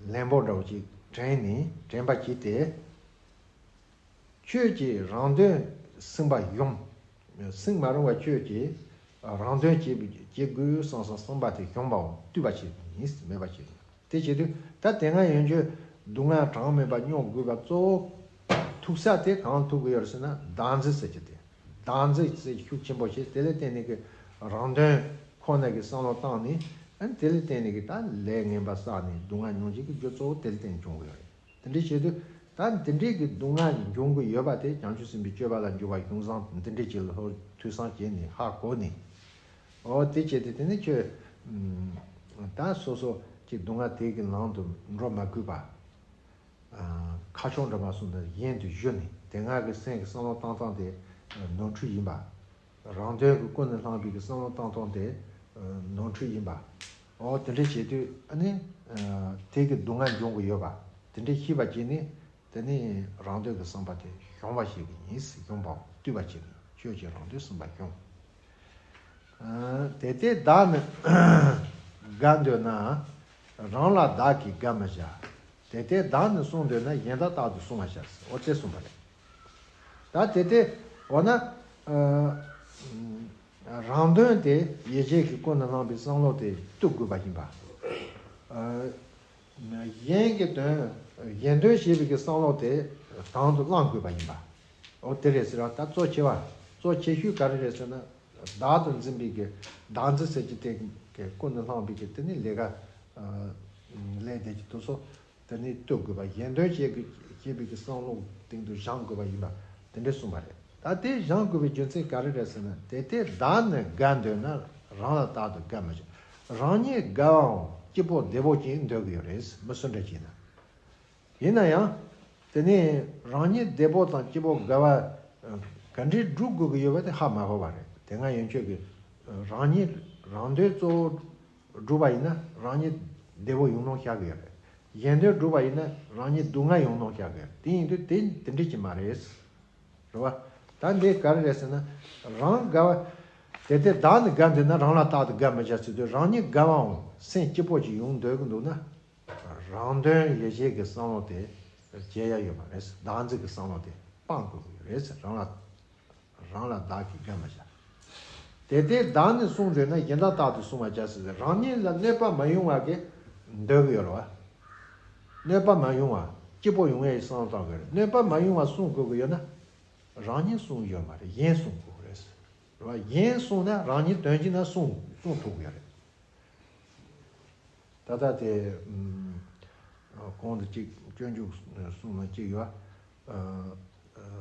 ལན་པོ་འདྲ་བོ་ཅིག་དྲན་ནས། དྲན་པ་བྱས་ཏེ། ཁྱོད་ཀྱིས་རང་དོན་སྲུང་བ་ཡོང་། སྲུང་མ་རུང་བ་ཁྱོད་ཀྱིས་རང་དོན་བྱེད་བྱེད་དགོས་བསམ་བསམ་བསམ་པ་དེ་བྱུང་བའམ་བཏུས་པ་བྱེད་ཡིན། མེད་པ་བྱེད། དེ་བྱེད་དུས་ད་དེ་སྔ་ཡན་ཆོད་སྡུག་བསྔལ་གྲངས་མེད་པ་མྱོང་དགོས་པ་གཙོ་བོ་ཐུག་ས་དེ་གང་ཐུག་གི་ཡོད་རེད་ཟེར་ན། བདག་འཛིན་ཟེར་གྱི་དེ། བདག་འཛིན་ཟེར་གྱི་ཤུགས་ཆེན་པོ་བྱས། དེ་ལ་བརྟེན་ནས་ཀྱི་རང་དོན་ཁོ་ན་གི་བསམ་བློ་བཏང་ནས། ཨ་ནི་དེ་ལ་བརྟེན་ནས་ཀྱི་ད་ལས་ངན་པ་བསགས་ནས་སྡུག་བསྔལ་མྱོང་བྱེད་ཀྱི་རྒྱུ་གཙོ་བོ་དེ་ལ་བརྟེན་ནས་བྱུང་གི་ཡོད་རེད། དེ་འདྲ་བྱེད་དུས་ད་དེ་འདྲའི་གི་སྡུག་བསྔལ་འབྱུང་གི་ཡོད་པ་དེ་བྱང་ཆུབ་སེམས་དཔའི་སྤྱོད་པ་ལ་འཇུག་པ་ཡོངས་བཟང་འདི་འདྲའི་ཅིག་ལ་ཐོས་བསམ་བྱས་ནས་ཧ་གོ་ནས། འོ་དེ་བྱས་ཏེ་དེ་ནས་ཁྱོད། ཨམ། ད་སོ་སོ་ཀྱི་སྡུག་བསྔལ་དེ་གི་ནང་དུ་འགྲོ་མ་དགོས་པ། ཨ། ཁ་ཕྱོགས་འདྲ་མ་སོང་ན་གཞན་དུ་གཞོལ་ནས། དེ་སྔ་གི་སེམས་ཀྱི་བསམ་བློ་བཏང་སྟངས་དེ་ནོར་འཁྲུལ་ཡིན་པ། རང་དོན་གྱི་ཀུན་ནས་བསླངས་པའི་གི་བསམ་བློ་བཏང་སྟངས་དེ་ནོར་འཁྲུལ་ཡིན་པ། འོ་དེ་འདྲ་བྱེད་དུས་ཨ་ནི། ཨ། དེ་གི་སྡུག་བསྔལ་འབྱུང་གི་ཡོད་པ་དེ་འདྲ་ཤེས་པ་བྱས་ནས། དེ་ནས་རང་དོན་གྱི་བསམ་པ་དེ་གཞོམ་པ་བྱེད་ཀྱི་ཡིན། གཞོམ་པའམ་བཏུས་པ་བྱེད་ཀྱི་ཡིན། ཁྱོད་ཀྱིས་རང་དོན་བསམ་པ་གཞོམ། ཨ། དེ་ལྟས་བདག་ནི་དགའ་འདོད་ན། རང་ལ་བདག་གིས་དགའ་མི་བྱ། དེ་ལྟས་བདག་ནི་སྲུང་འདོད་ན། གཞན་དག་རྟག་ཏུ་སྲུང་བར་བྱ། འོ་དེ་གསུངས་པ་རེད། ད་དེ་ལྟས་འོ་ན། ཨ། རང་དོན་དེ་ཡིད་བྱེད་ཀྱི་ཀུན་ནས་བསླངས་པའི་བསམ་བློ་དེ་གཏུག་དགོས་པ་ཡིན་པ། ཨ། གཞན་གྱི་དོན། གཞན་དོན་བྱེད་པའི་གི་བསམ་བློ་དེ་དང་དུ་བླང་དགོས་པ་ཡིན་པ། འོ་དེ་རེད་ཟེར་བ། ད་གཙོ་ཆེ་བ། གཙོ་ཆེ་ཤོས་ག་རེ་རེད་ཟེར་ན། བདག་ཏུ་འཛིན་པའི་གི་བདག་འཛིན་ཟེར་གྱི་དེ་གི་ཀུན་ནས་བསླངས་པའི་གི་དེ་ནི་ལས་ཀ། ཨ། ལས་དེ་གི་དུ་སོ། དེ་ནི་གཏུག་དགོས་པ། གཞན་དོན་བྱེད་དགོས་བྱེད་པའི་གི་བསམ་བློ་སྟེང་དུ་བཞེངས་དགོས་པ་ཡིན་པ་དེ་འདྲས་གསུངས་པ་རེད། ད་དེ་བཞེངས་དགོས་པའི་རྒྱུ་མཚན་ག་རེ་རེད་ཟེར་ན། དེ་ལྟས་བདག་ནི་དགའ་འདོད་ན། རང་ལ་རྟག་ཏུ་དགའ་མི་བྱ། རང་ཉིད་དགའ་བའམ་སྐྱིད་པོ་བདེ་པོ་ཅིག་འདོད་ཀྱི་ཡོད་རེད། མི་སུ་འདྲ་ཅིག་ན། ཡིན་ན་ཡང་དེ་ནི་རང་ཉིད་བདེ་པོ་དང་སྐྱིད་པོ་དགའ་བ་ག་འདྲས་སྒྲུབ་དགོས་ཀྱི་ཡོད་པ་དེ་ཧ་མ་གོ་བ་རེད། དེ་སྔ་ཡན་ཆོད་ཀྱི་རང་ཉིད་རང་དོན་གཙོ་བོ་སྒྲུབ་པ་ཡིན་ན་རང་ཉིད་བདེ་པོ་ཡོང་ནོ་ཤག་གི་ཡོད་རེད། གཞན་དོན་སྒྲུབ་པ་ཡིན་ན་རང་ཉིད་སྡུག་བསྔལ་ཡོང་ནོ་ཤག་གི་ཡོད་རེད། དེ་ཡིན་དུས་དེ་དེ་འདྲ་ཅིག་མ་རེད། རེད་བ། ད་འདི་ག་རེ་རེད་ཟེར་ན། རང་དགའ་བ། དེ་ལྟས་བདག་ནི་དགའ་འདོད་ན། རང་ལ་རྟག་ཏུ་དགའ་མི་བྱ་ཟེར་དུས། རང་ཉིད་དགའ་བའམ་སེམས་སྐྱིད་པོ་ཅིག་ཡོང་འདོད་ཀྱི་འདུག་ན། རང་དོན་ཡིད་བྱེད་ཀྱི་བསམ་བློ་དེ་བརྗེད་ཡ་ཡོད་མ་རེད། བདག་འཛིན་གྱི་བསམ་བློ་དེ་སྤང་དགོས་ཀྱི་རེད། རང་ལ། རང་ལ་བདག་གིས་དགའ་མི་བྱ། དེ་ལྟས་བདག་ནི་སྲུང་འདོད་ན། གཞན་དག་རྟག་ཏུ་སྲུང་བར་བྱ་ཟེར། རང་ཉིད་ལ་གནོད་པ་མ་ཡོང་བ་གི་འདོད་ཀྱི་ཡོད་རེད་བ། གནོད་པ་མ་ཡོང་བ། སྐྱིད་པོ་ཡོང་ཡའི་བསམ་བློ་བཏང་དགོས་རེད། གནོད་པ་མ་ཡོང་བ་སྲུང་དགོས་ཀྱི་ཡོད་ན། རང་ཉིད་སྲུང་ཡོད་མ་རེད། གཞན་སྲུང་དགོས་རེད། རེད་བ། གཞན་སྲུང་ན་རང་ཉིད་དོན་གྱིས་ན་སྲུང་སྲུང་ཐུབ་ཀྱི་ཡོད་རེད། ད་ལྟ་དེ། ཨམ། གོང་དུ་གཅིག་སྤྱོད་འཇུག་གསུངས་ན་གཅིག་ཡོད། ཨ།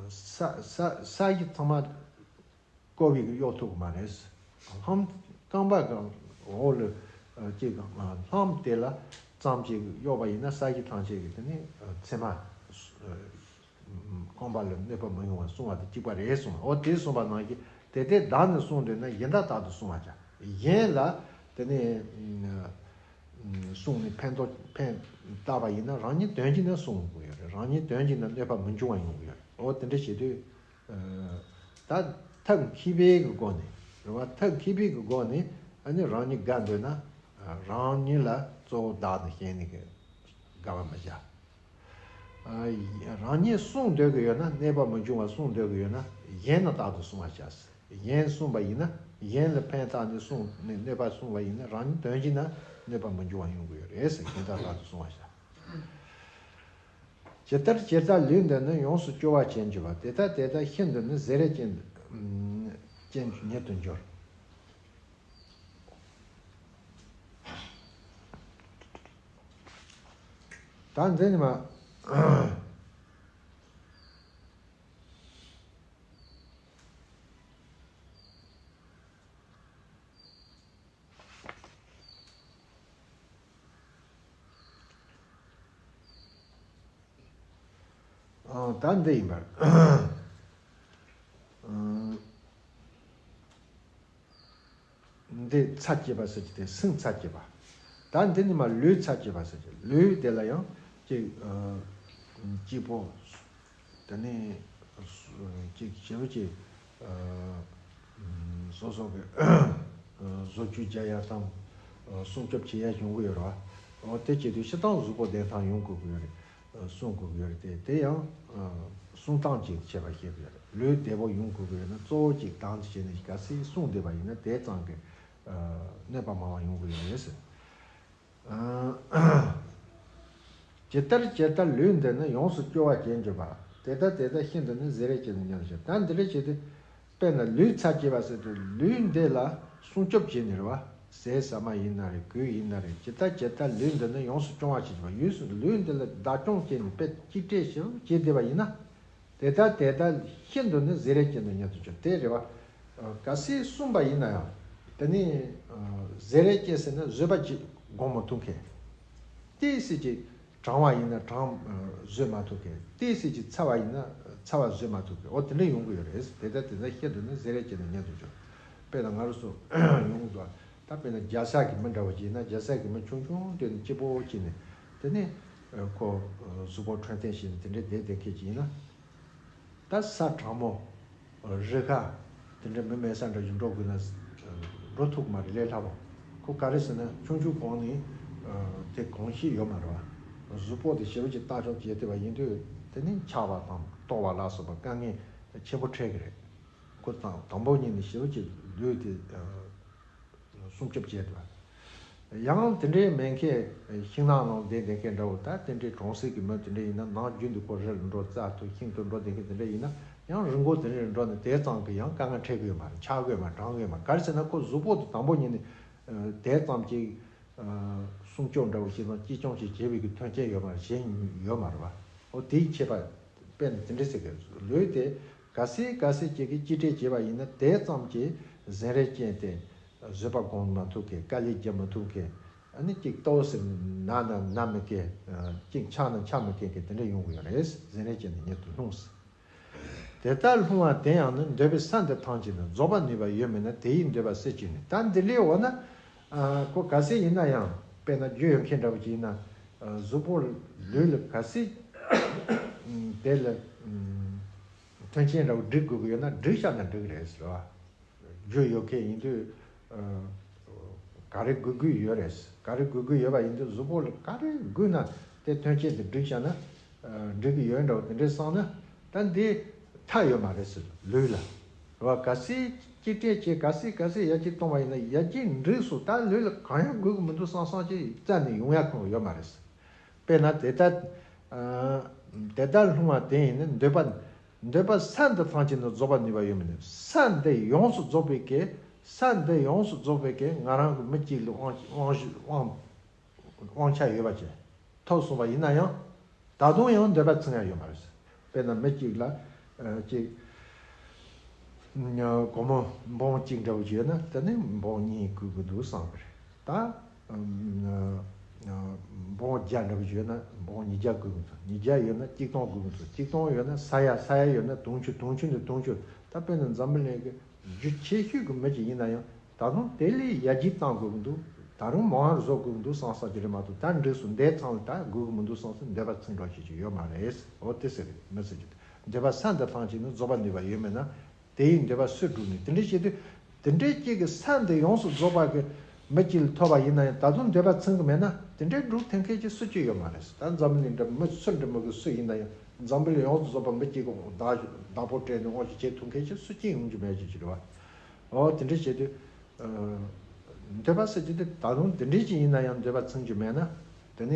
ས་ས་ས་གཞི་ཚང་མ་བསྐོར་བའི་གཡོག་ཐུབ་ཀྱི་མ་རེད། ལྷམ། རྐང་པ་གི་འོག་ལ་གཅིག་ལྷམ་དེ་ལ་ཙམ་ཅིག་གཡོགས་པ་ཡིན་ན། ས་གཞི་ཐམས་ཅད་ཀྱི་དེ་ནི་མཚན་མ། རྐང་པ་ལ་གནོད་པ་མི་ཡོང་བ་སྲུང་བ་དེ་གཅིག་པ་རེད་གསུངས། འོ་དེ་གསུངས་པ་ནང་བཞིན། དེ་ལྟས་བདག་ནི་སྲུང་འདོད་ན། གཞན་དག་རྟག་ཏུ་སྲུང་བར་བྱ། གཞན་ལ་དེ་ནི་སྲུང་ནས་ཕན་ཐོགས་ཕན་བཏགས་པ་ཡིན་ན། རང་ཉིད་དོན་གྱིས་ན་སྲུང་དགོས་ཡོད་རེད། རང་ཉིད་དོན་གྱིས་ན་གནོད་པ་མི་འབྱུང་བ་ཡོང་གི་ཡོད་རེད། འོ་དེ་འདྲ་བྱེད་དུས། ད་ཐབས་མཁས་པའི་གི་སྒོ་ནས། རེད་བ། ཐབས་མཁས་པའི་གི་སྒོ་ནས་ཨ་ནི་རང་ཉིད་དགའ་འདོད་ན། རང་ཉིད་ལ་གཙོ་བོ་བདག་ནི་བཞག་ནས་གི་དགའ་བ་མི་བྱ། ཨ། རང་ཉིད་སྲུང་འདོད་ཀྱི་ཡོད་ན། གནོད་པ་མི་འབྱུང་བ་སྲུང་འདོད་ཀྱི་ཡོད་ན། གཞན་ནི་རྟག་ཏུ་སྲུང་བར་བྱ། གཞན་སྲུང་བ་ཡིན་ན། གཞན་ལ་ཕན་བཏགས་ནས་སྲུང་ནས་གནོད་པ་སྲུང་བ་ཡིན་ན། རང་ཉིད་དོན་གྱིས་ན་གནོད་པ་མི་འབྱུང་བ་ཡོང་གི་ཡོད་རེད་ཟེར། གཞན་དག་རྟག་ཏུ་སྲུང་བར་བྱ། ཇི་ལྟར་ཇི་ལྟར་ལུས་འདི་ནི། ཡོངས་སུ་སྐྱོ་བ་ཅན་གྱུར་པ། དེ་ལྟ་དེ་ལྟར་ཤི་འདི་ནི། བཟེ་རེ་ཅན་ཅན་ཉིད་དུ་འགྱུར། ད་འདི་ནི་མ། ཨ། ད་འདི་ཡིན་པར། ཨ། འདི་ཚ་སྐྱེས་པ་ཟེར་གྱི་དེ་སེམས་ཚ་སྐྱེས་པ། ད་འདི་ནི་མ་ལུས་ཚ་སྐྱེས་པ་ཟེར་གྱི། ལུས་དེ་ལ་ཡང་ཅིག་ཨ། སྐྱིད་པོ། དེ་ནས་ཅིག་ཞེ་པོ་ཅིག་ཨ། སོ་སོ་གི་བཟོ་བཅོས་རྒྱག་ཡ་དང་སྲུང་སྐྱོབ་བྱེད་ཡ་ཡོང་གི་ཡོད་རེད་བ། འོ་དེ་བྱེད་དུས་སྤྱིར་བཏང་གཟུགས་པོ་བདེ་ཐང་ཡོང་དགོས་ཀྱི་ཡོད་རེད། སྲུང་དགོས་ཀྱི་ཡོད་རེད་དེ། དེ་ཡང་སྲུང་སྟངས་ཅིག་བྱེད་པ་ཤེས་དགོས་ཡོད་རེད། ལུས་བདེ་པོ་ཡོང་དགོས་ཀྱི་ཡོད་ན་གཙོ་བོ་ཅིག་དང་དུ་བྱས་ནས་གལ་སྲིད་སྲུང་བསྡད་པ་ཡིན་ན་དེ་ཙམ་གྱི་གནོད་པ་མང་བ་ཡོང་གི་ཡོད་རེད་ཟེར། ཇི་ལྟར་ཇི་ལྟར་ལུས་འདི་ནི་ཡོངས་སུ་སྐྱོ་བ་བྱེད་འགྱུར་བ། དེ་ལྟ་དེ་ལྟ་ཤིན་ཏུ་ནི་བཟེ་རེ་ཅན་དུ་ཉམས་ཤིང་། ད་འདི་འདྲ་བྱས་ཏེ། དཔེར་ན་ལུས་ཚ་སྐྱེས་པ་ཟེར་དུས་ལུས་འདི་ལ་སྲུང་སྐྱོབ་བྱས་ནས་རེད་བ། ཟས་ཟ་མ་ཡིན་ན་རེད། གོས་ཡིན་ན་རེད། ཇི་ལྟ་ཇི་ལྟར་ལུས་འདི་ནི་ཡོངས་སུ་སྐྱོང་བ་བྱེད་ཀྱི་བ། ཡོངས་སུ་ལུས་འདི་ལ་བདག་སྐྱོང་བྱས་ནས་དཔེ་གཅིག་སྤྲད་ཞིབ་བྱས་བསྡད་པ་ཡིན་ན། དེ་ལྟ་དེ་ལྟ་ཤིན་ཏུ་ནི་བཟེ་རེ་ཅན་དུ་ཉམས་སུ་འགྱུར། དེ་རེད་བ། གལ་སྲིད་སྲུང་བ་ཡིན་ན་ཡང་། དེ་ནི་བཟེ་རེ་ཅན་ཟེར་ན་བཟོད་པ་ཅིག་སྒོམ་མ་ཐུབ་མཁན། ཏོག་ཙམ་ཅིག་གྲང་བ་ཡིན་ན་གྲང་བཟོད་མ་ཐུབ་མཁན། ཏོག་ཙམ་ཅིག་ཚ་བ་ཡིན་ན་ཚ་བ་བཟོད་མ་ཐུབ་མཁན། འོ་དེ་འདྲ་ཡོང་གི་ཡོད་རེད། དེ་ལྟ་དེ་ལྟ་ཤིན་ཏུ་ནི་བཟེ་རེ་ཅན་དུ་ཉམས་སུ་འགྱུར། དཔེར་ན་ང་རང་ཚོ་ཡོང་གི་འདུག་ད་དཔེར་ན་རྒྱལ་ས་གི་མི་འདྲ་བོ་ཅིག་ཡིན་ན། རྒྱལ་ས་གི་མི་ཆུང་ཆུང་དེ་ནི་སྐྱིད་པོ་ཅིག་ནས་དེ་ནས་ཁོ་གཟུགས་པོ་འཕྲོད་བསྟེན་བྱས་ནས་དེ་འདྲའི་བསྡད་བསྡད་མཁན་ཅིག་ཡིན་ན། ད་ས་གྲང་མོ། རི་ཁ། དེ་འདྲ་མི་མེད་ས་འདྲ་ཞིག་འགྲོ་དགོས་ན། འགྲོ་ཐུབ་ཀྱི་མ་རེད། ལས་སླ་བོ། ཁོ་ག་རེ་ཟེར་ན་ཆུང་ཆུང་གོང་ནས་དེ་གོམས་གཤིས་ཡོད་མ་རེད་བ། གཟུགས་པོ་དེ་ཞེ་པོ་ཅིག་བརྟག་ཞིབ་བྱས་བསྡད་པ་ཡིན་དུས་དེ་ནི་འཁྱག་པ་དང་ལྟོགས་པ་ལ་སོགས་པ་དཀའ་ངལ་ཆེན་པོ་འཕྲད་ཀྱི་རེད། ཁོ་དང་དང་པོ་ཉིད་ནས་ཞེ་པོ་ཅིག་ལུས་དེ་སྲུང་སྐྱོབ་བྱས་འདུག་ཡང་དེ་འདྲའི་མེད་མཁན་ཤིང་ནགས་ནང་བསྡད་བསྡད་མཁན་འདྲ་བོ། ད་དེ་འདྲའི་གྲོང་གསེབ་ཀྱི་མི་དེ་འདྲ་ཡིན་ན། ནམ་རྒྱུན་དུ་ཁོ་རི་ལ་འགྲོ། རྩྭ་འཐུ། ཤིང་འཐུ་འགྲོ་བསྡད་མཁན་དེ་འདྲ་ཡིན་ན། ཡང་རི་མགོ་དེ་འདྲ་འགྲོ་ནས་དེ་ཙམ་གྱི་ཡང་དཀའ་ངལ་འཕྲད་ཀྱི་ཡོད་མ་རེད། འཁྱག་གི་ཡོད་མ་རེད། གྲང་གི་ཡོད་མ་རེད། ག་རེ་ཟེར་ན་ཁོ་གཟུགས་པོ་དེ་དང་པོ་ཉིད་ནས་དེ་ཙམ་གྱི་སྲུང་སྐྱོབ་འདྲ་བོ་ཞིག་དང་གཅེས་སྐྱོང་ཞིག་བྱེད་པའི་གི་མཐུན་རྐྱེན་ཡོད་མ་རེད། གཞན་ཡོད་མ་རེད་བ། འོ་དེའི་ཁྱད་པར། དཔེར་ན་དེ་འདྲ་ཟེར་གི། ལུས་དེ་གལ་སྲིད་གལ་སྲིད་ཅིག་གིས་གཅེས་སྤྲས་བྱས་པ་ཡིན་ན་དེ་ཙམ་གྱི་བཟེ་རེ་ཅན་དེ། བཟོད་པ་སྒོམ་མ་ཐུབ་མཁན། དཀའ་ལས་རྒྱག་མ་ཐུབ་མཁན། ཨ་ནི་ཅིག་ལྟོགས་ཟེར་ན་ན་ན་མི་མཁན། ཅིག་འཁྱག་ན་འཁྱག་མི་མཁན་གྱི་དེ་འདྲ་ཡོང་གི་ཡོད་རེད། བཟེ་རེ་ཅན་དེ་ཉེ་དུ་ལྷུང་ཟེར། དེ་ལྟར་ལྷུང་བ་དེ་ཡང་ནི། འདོད་པའི་ས་འདི་ཐམས་ཅད་ནི། རྫོགས་པར་ནུས་པ་ཡོད་མིན་ན། དེ་ཡི་འདོད་པ་སེལ་བྱེད་ནུས། ད་འདི་ལས་འོ་ན། ཨ། ཁོ་གལ་སྲིད་ཡིན་ན་ཡང་། དཔེར་ན་རྒྱུ་ཡོད་མཁན་འདྲ་བོ་ཅིག་ཡིན་ན། ཨ། གཟུགས་པོ་ལུས་ལ་གལ་སྲིད་དེ་ལ་མཐུན་རྐྱེན་འདྲ་བོ་སྒྲིག་དགོས་ཀྱི་ཡོད་ན་སྒྲིག་བཞག་ན་འགྲིག་གི་རེད་ཟེར་བ། རྒྱུ་ཡོད་མཁན་ཡིན་དུས། ཨ། ག་རེ་དགོས་དགོས་ཡོད་རེད། ག་རེ་དགོས་དགོས་ཡོད་པ་ཡིན་དུས་གཟུགས་པོ་ལ་ག་རེ་དགོས་ན་དེ་མཐུན་རྐྱེན་དེ་སྒྲིག་བཞག་ན། ཨ། འགྲིག་གི་ཡོད་འདྲ་བོ་དེ་འདྲས་བསམ་ན། ད་འདི་མཐའ་ཡོད་མ་རེད་ཟེར། ལུས་ལ་རེད་བ། གལ་སྲིད་གཅེས་སྤྲས་བྱས། གལ་སྲིད་གལ་སྲིད་ཡར་རྒྱས་གཏོང་བ་ཡིན་ན་ཡར་རྒྱས་འགྲིག་སོང་། ད་ལུས་ལ་གང་ཡང་དགོས་ཀྱི་མི་འདུག་བསམ་བསམ་ཅིག་རྩ་ནས་ཡོང་ཡ་ཁོ་ཡོད་མ་རེད་ཟེར། དཔེར་ན་དེ་ལྟར། ཨ། དེ་ལྟར་ལྷུང་བ་དེ་ཡིས་ནི། འདོད་པ། འདོད་པ་ས་འདི་ཐམས་ཅད་ནི། རྫོགས་པར་ནུས་པ་ཡོད་མིན་ན། ས་འདི་ཡོངས་སུ་རྫོགས་པའི་གི། ས་འདི་ཡོངས་སུ་རྫོགས་པའི་གི་ང་རང་གི་མི་གཅིག་ལ་དབང་དབང་དབང་དབང་ཆ་ཡོད་པ་ཅིག་ཐོབ་སོང་བ་ཡིན་ན་ཡང་། ད་དུང་ཡང་འདོད་པ་ཚིམ་ཡ་ཡོད་མ་རེད། དཔེར་ན་མི་གཅིག་ལ། ཨ། གཅིག་སྒོར་མོ་འབུམ་གཅིག་འདྲ་བོ་ཅིག་ཡོད་ན། དེ་ནས་འབུམ་གཉིས་དགོས་ཀྱི་འདུག་བསམ་གི་རེད། ད། ཨ། འབུམ་བརྒྱ་འདྲ་བོ་ཅིག་ཡོད་ན། འབུམ་ཉིས་བརྒྱ་དགོས་ཀྱི་འདུག་ཉིས་བརྒྱ་ཡོད་ན་གཅིག་སྟོང་དགོས་ཀྱི་འདུག་གཅིག་སྟོང་ཡོད་ན་ས་ཡ། ས་ཡ་ཡོད་ན་དུང་ཕྱུར། དུང་ཕྱུར་ནས་དུང་ཕྱུར། ད་དཔེར་ན་འཛམ་བུ་གླིང་གི་རྒྱུ་ཆེ་ཤོས་ཀྱི་མི་ཅིག་ཡིན་ན་ཡང་། ད་དུང་དེ་ལས་ཡར་རྒྱས་གཏང་དགོས་ཀྱི་འདུག་ད་རུང་མང་བ་བཟོ་དགོས་ཀྱི་འདུག་བསམ་བསམ་གྱི་རེད་མ་གཏོགས། ད་འགྲིག་སོང་། འདས་ཚང་ལ་ད་དགོས་ཀྱི་མི་འདུག་བསམ་བསམ་འདོད་པ་ཚིམ་འགྲོ་ཤེས་ཀྱི་ཡོད་མ་རེད། འོ་དེ་ཟེར་གི་མི་ཟེར་གྱི། འདོད་པ་ས་འདི་ཐམས་ཅད་ནི། རྫོགས་པར་ནུས་པ་ཡོད་མིན་ན། དེ་ཡི་འདོད་པ་སུས་བསྒྲུབ་ནུས། དེ་འདྲ་བྱེད་དུས། དེ་འདྲའི་གཅིག་གི་ས་འདི་ཡོངས་སུ་རྫོགས་པ་གི་མི་གཅིག་ལ་ཐོབ་པ་ཡིན་ན་ཡང་། ད་དུང་འདོད་པ་ཚིམ་གི་མེད་ན། དེ་འདྲའི་སྒྲུབ་ཐུབ་མཁན་གྱི་སུ་གཅིག་ཡོད་མ་རེད། ད་འཛམ་བུ་གླིང་འདྲ་མི་སུ་འདྲ་མི་གི་སུ་ཡིན་ན་ཡང་། འཛམ་བུ་གླིང་ཡོངས་སུ་རྫོགས་པ་མི་གཅིག་གི་བདག་བདག་པོ་སྤྲད་ནས་དབང་ཞིག་བྱེད་ཐུབ་མཁན་གྱི་སུ་གཅིག་ཡོང་རྒྱུ་མེད་ཅེས་ཀྱི་རེད་བ། འོ་དེ་འདྲ་བྱེད་དུས། ཨ། འདོད་པ་ཟེར་གྱི་དེ་ད་དུང་དེ་འདྲའི་ཅིག་ཡིན་ན་ཡང་འདོད་པ་ཚིམ་རྒྱུ་མེད་ན། དེ་ནས་